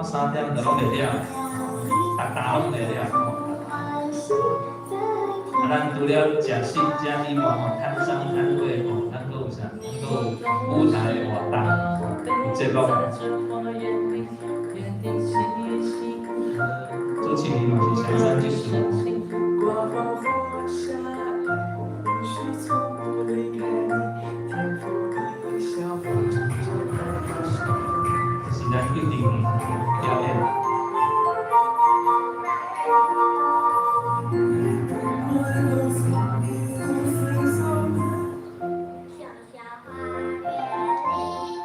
3點就攏袂了，逐逐攏袂了吼。啊，咱除了食食遮以外吼，攤商攤會吼，咱閣有啥？咱閣有舞台的活動，有節目。主持人嘛是祥山執事。是咱一定表演。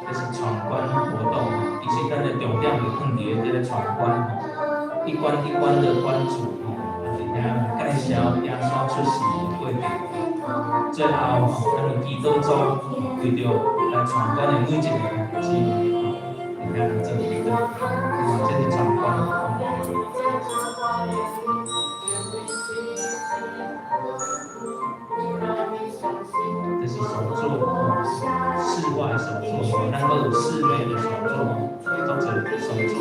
這是闖關活動，其實咱的重點就放佇這個闖關吼，一關一關的關主吼，啊，佇遐介紹耶穌出世的過程，最後吼，咱有祈禱組為著來闖關的每一個姊妹吼，佇遐來做祈禱，這是闖關。這是手作，室外手作，咱閣有室內的手作，做者手作，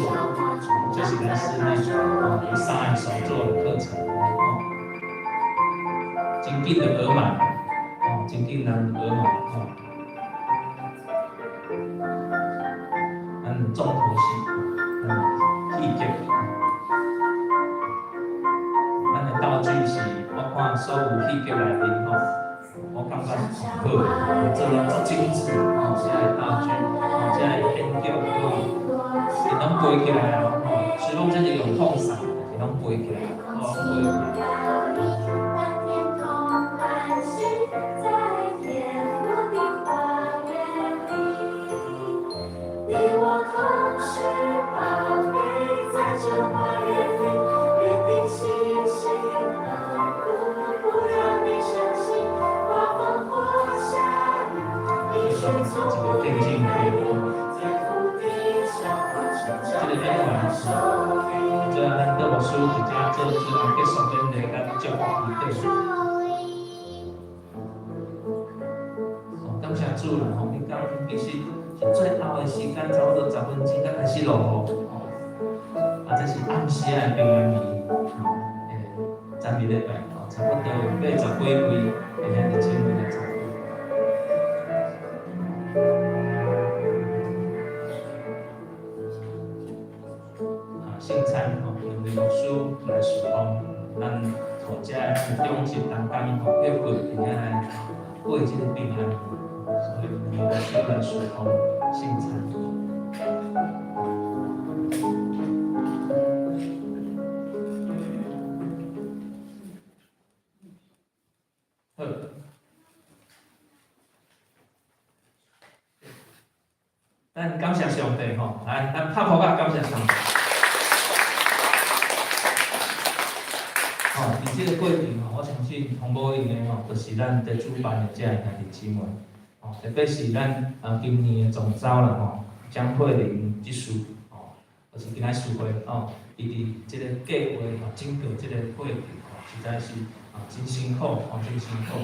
這是咱室內有三個手作的課程，真緊就額滿，哦，真緊人額滿，哦。咱重頭戲，咱戲劇，咱的道具是，我看所有戲劇內面吼。我感覺上好，做了足精緻，吼，這个道具，吼，這个演劇，吼，伊攏飛起來啊，吼，是講這是用控傘，伊攏飛起來，吼，飛起來。這個電競會，這個個演員，最後咱杜牧師佇遮做最後結束典禮佮祝福儀典。哦，感謝主啦！吼，彼工其實是最後的時間，差不多10分鐘才開始落雨。吼，啊，這是暗時仔的平安夜，吼，昨暝禮拜，吼，差不多有80幾位的兄弟姊妹來參與。啊，聖餐吼，兩位牧師來侍奉，咱予遮長執同工吼，約會佇遐來過這個平安夜，所以兩位牧師來侍奉聖餐。好，咱感謝上帝吼，來，咱拍噗仔感謝上帝。吼，佇這個過程吼，我相信紅無閒的吼，就是咱佇主辦的這个兄弟姊妹，吼，特別是咱啊今年的總召啦吼，江慧玲執事吼，就是今仔聚會吼，伊佇這個計劃吼，整個這個過程吼，實在是啊真辛苦吼，真辛苦。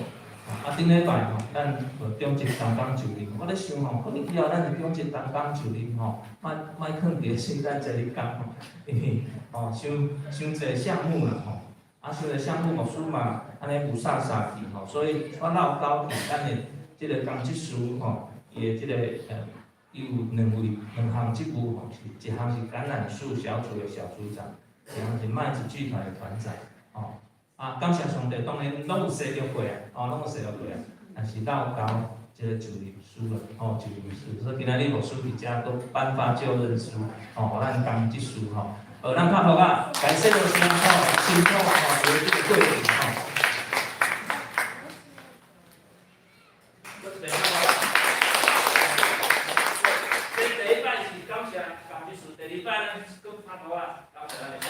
啊，頂禮拜吼，咱有長執同工就任，我咧想吼，可能以後咱的長執同工就任吼，莫莫囥佇個聖誕節日工吼，因為吼，傷傷濟項目啦吼，啊，傷濟項目牧師嘛，按呢霧煞煞去吼，所以我落交去咱的這個工執事吼，伊的這個伊有兩位兩項職務吼，是一項是橄欖樹小組的小組長，一項是麥子劇團的團長，吼。啊，感謝上帝，當然攏有踅著過啊，哦，攏有踅著過啊，但是落交這個就任書啦，吼，就任書，所以今仔日牧師佇遮閣頒發就任書，吼，予咱工執事吼，咱拍噗仔，感謝老師吼，辛苦吼，這個過程吼。這第一擺是感謝工執事，第二擺咱閣拍噗仔，感謝咱的。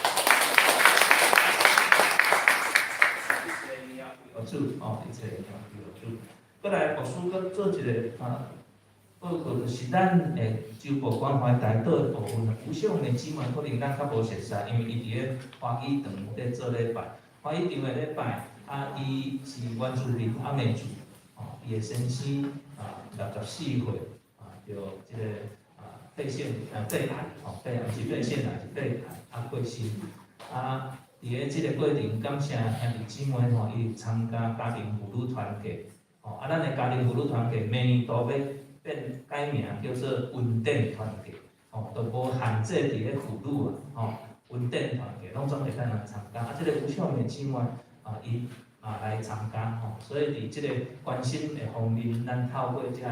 主哦，一切榮耀歸予主。閣來，牧師閣做一個啊報告，就是咱的州部關懷大島的部分，有小妹姊妹可能咱較無熟悉，因為伊佇咧華語堂咧做禮拜，華語堂的禮拜啊，伊是原住民阿美族，哦，伊的先生啊64歲啊，著這個啊肺腺啊肺癌，吼，肺癌毋是肺腺癌，是肺癌啊過身啊。佇咧這個過程，感謝兄弟姊妹吼，伊參加家庭婦女團契，吼啊，咱的家庭婦女團契明年度欲變改名叫做恩典團契，吼，都無限制佇咧婦女啊，吼，恩典團契攏總會當來參加。啊，這個吳秀美姊妹啊，伊嘛來參加吼，所以佇這個關心的方面，咱透過遮個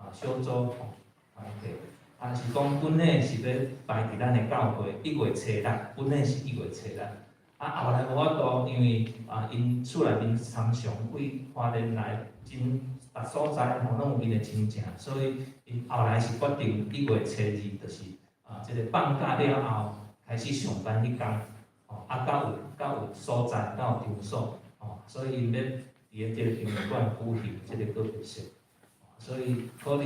啊小組吼團契。啊，是講本來是欲擺佇咱的教會1月初6，本來是1月初6。啊，後來無法度，因為啊，𪜶厝內面常常對花蓮來真逐所在吼，攏有𪜶的親情，所以𪜶後來是決定1月初2，就是啊，這個放假了後開始上班彼工，吼，啊，才有所在，才有場所，吼，所以𪜶欲佇咧這個殯儀館舉行這個告別式，所以可能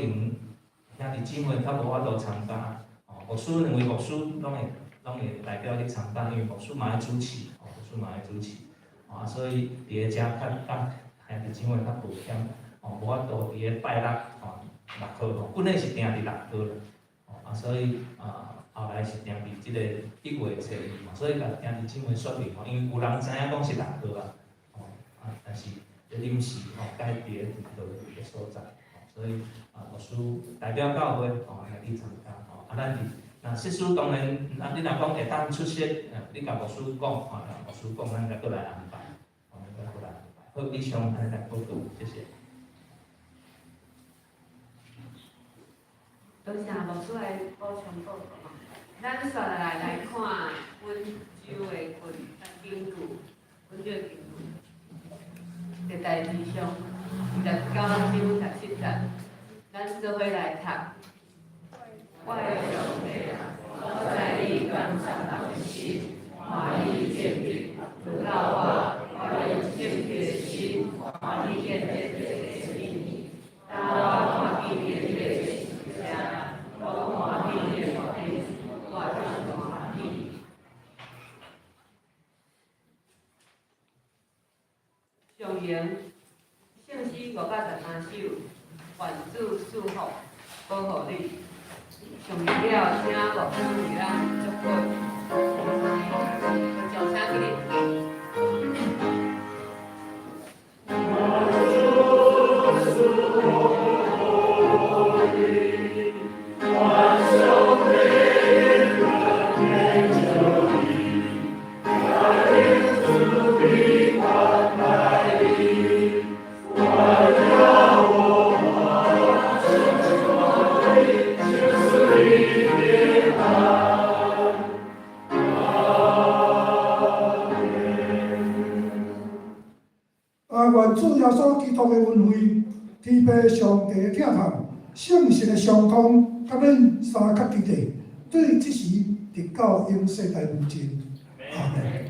兄弟姊妹較無法度參加，吼，牧師兩位牧師攏會代表去參加，因為牧師嘛愛主持，吼，牧師嘛愛主持，啊，所以佇咧遮較較兄弟姊妹較抱歉，吼，無法度佇咧拜六，吼，6號，吼，本來是定佇6號啦，吼，啊，所以啊，後來是定佇這個1月初2，所以共兄弟姊妹說明，吼，因為有人知影講是6號啊，吼，啊，但是臨時吼改佇咧佗個所在，所以啊，牧師代表教會吼來去參加，吼，啊，咱佇。那設施當然，啊，你若講會當出席，你共牧師講，吼，牧師講，咱再閣來安排，吼，咱閣來安排。好，以上按呢來報告，謝謝。多謝牧師來補充報告。咱煞落來來看本周的根據，本周的根據，歷代志上29章17節，咱做伙來讀。我的上帝啊，我知你監察人的心，看你正直，輪到我，我用正直的心看你見這個的秘密。當我看見你的時陣，我看見你的我就願主賜福，保護你。上面了，請牧師為咱祝福。掌聲起立。 啊，願主耶穌基督的恩惠，天父上帝的疼痛，聖神的相通，佮恁三甲弟弟，對這時直到永世代無盡。阿門。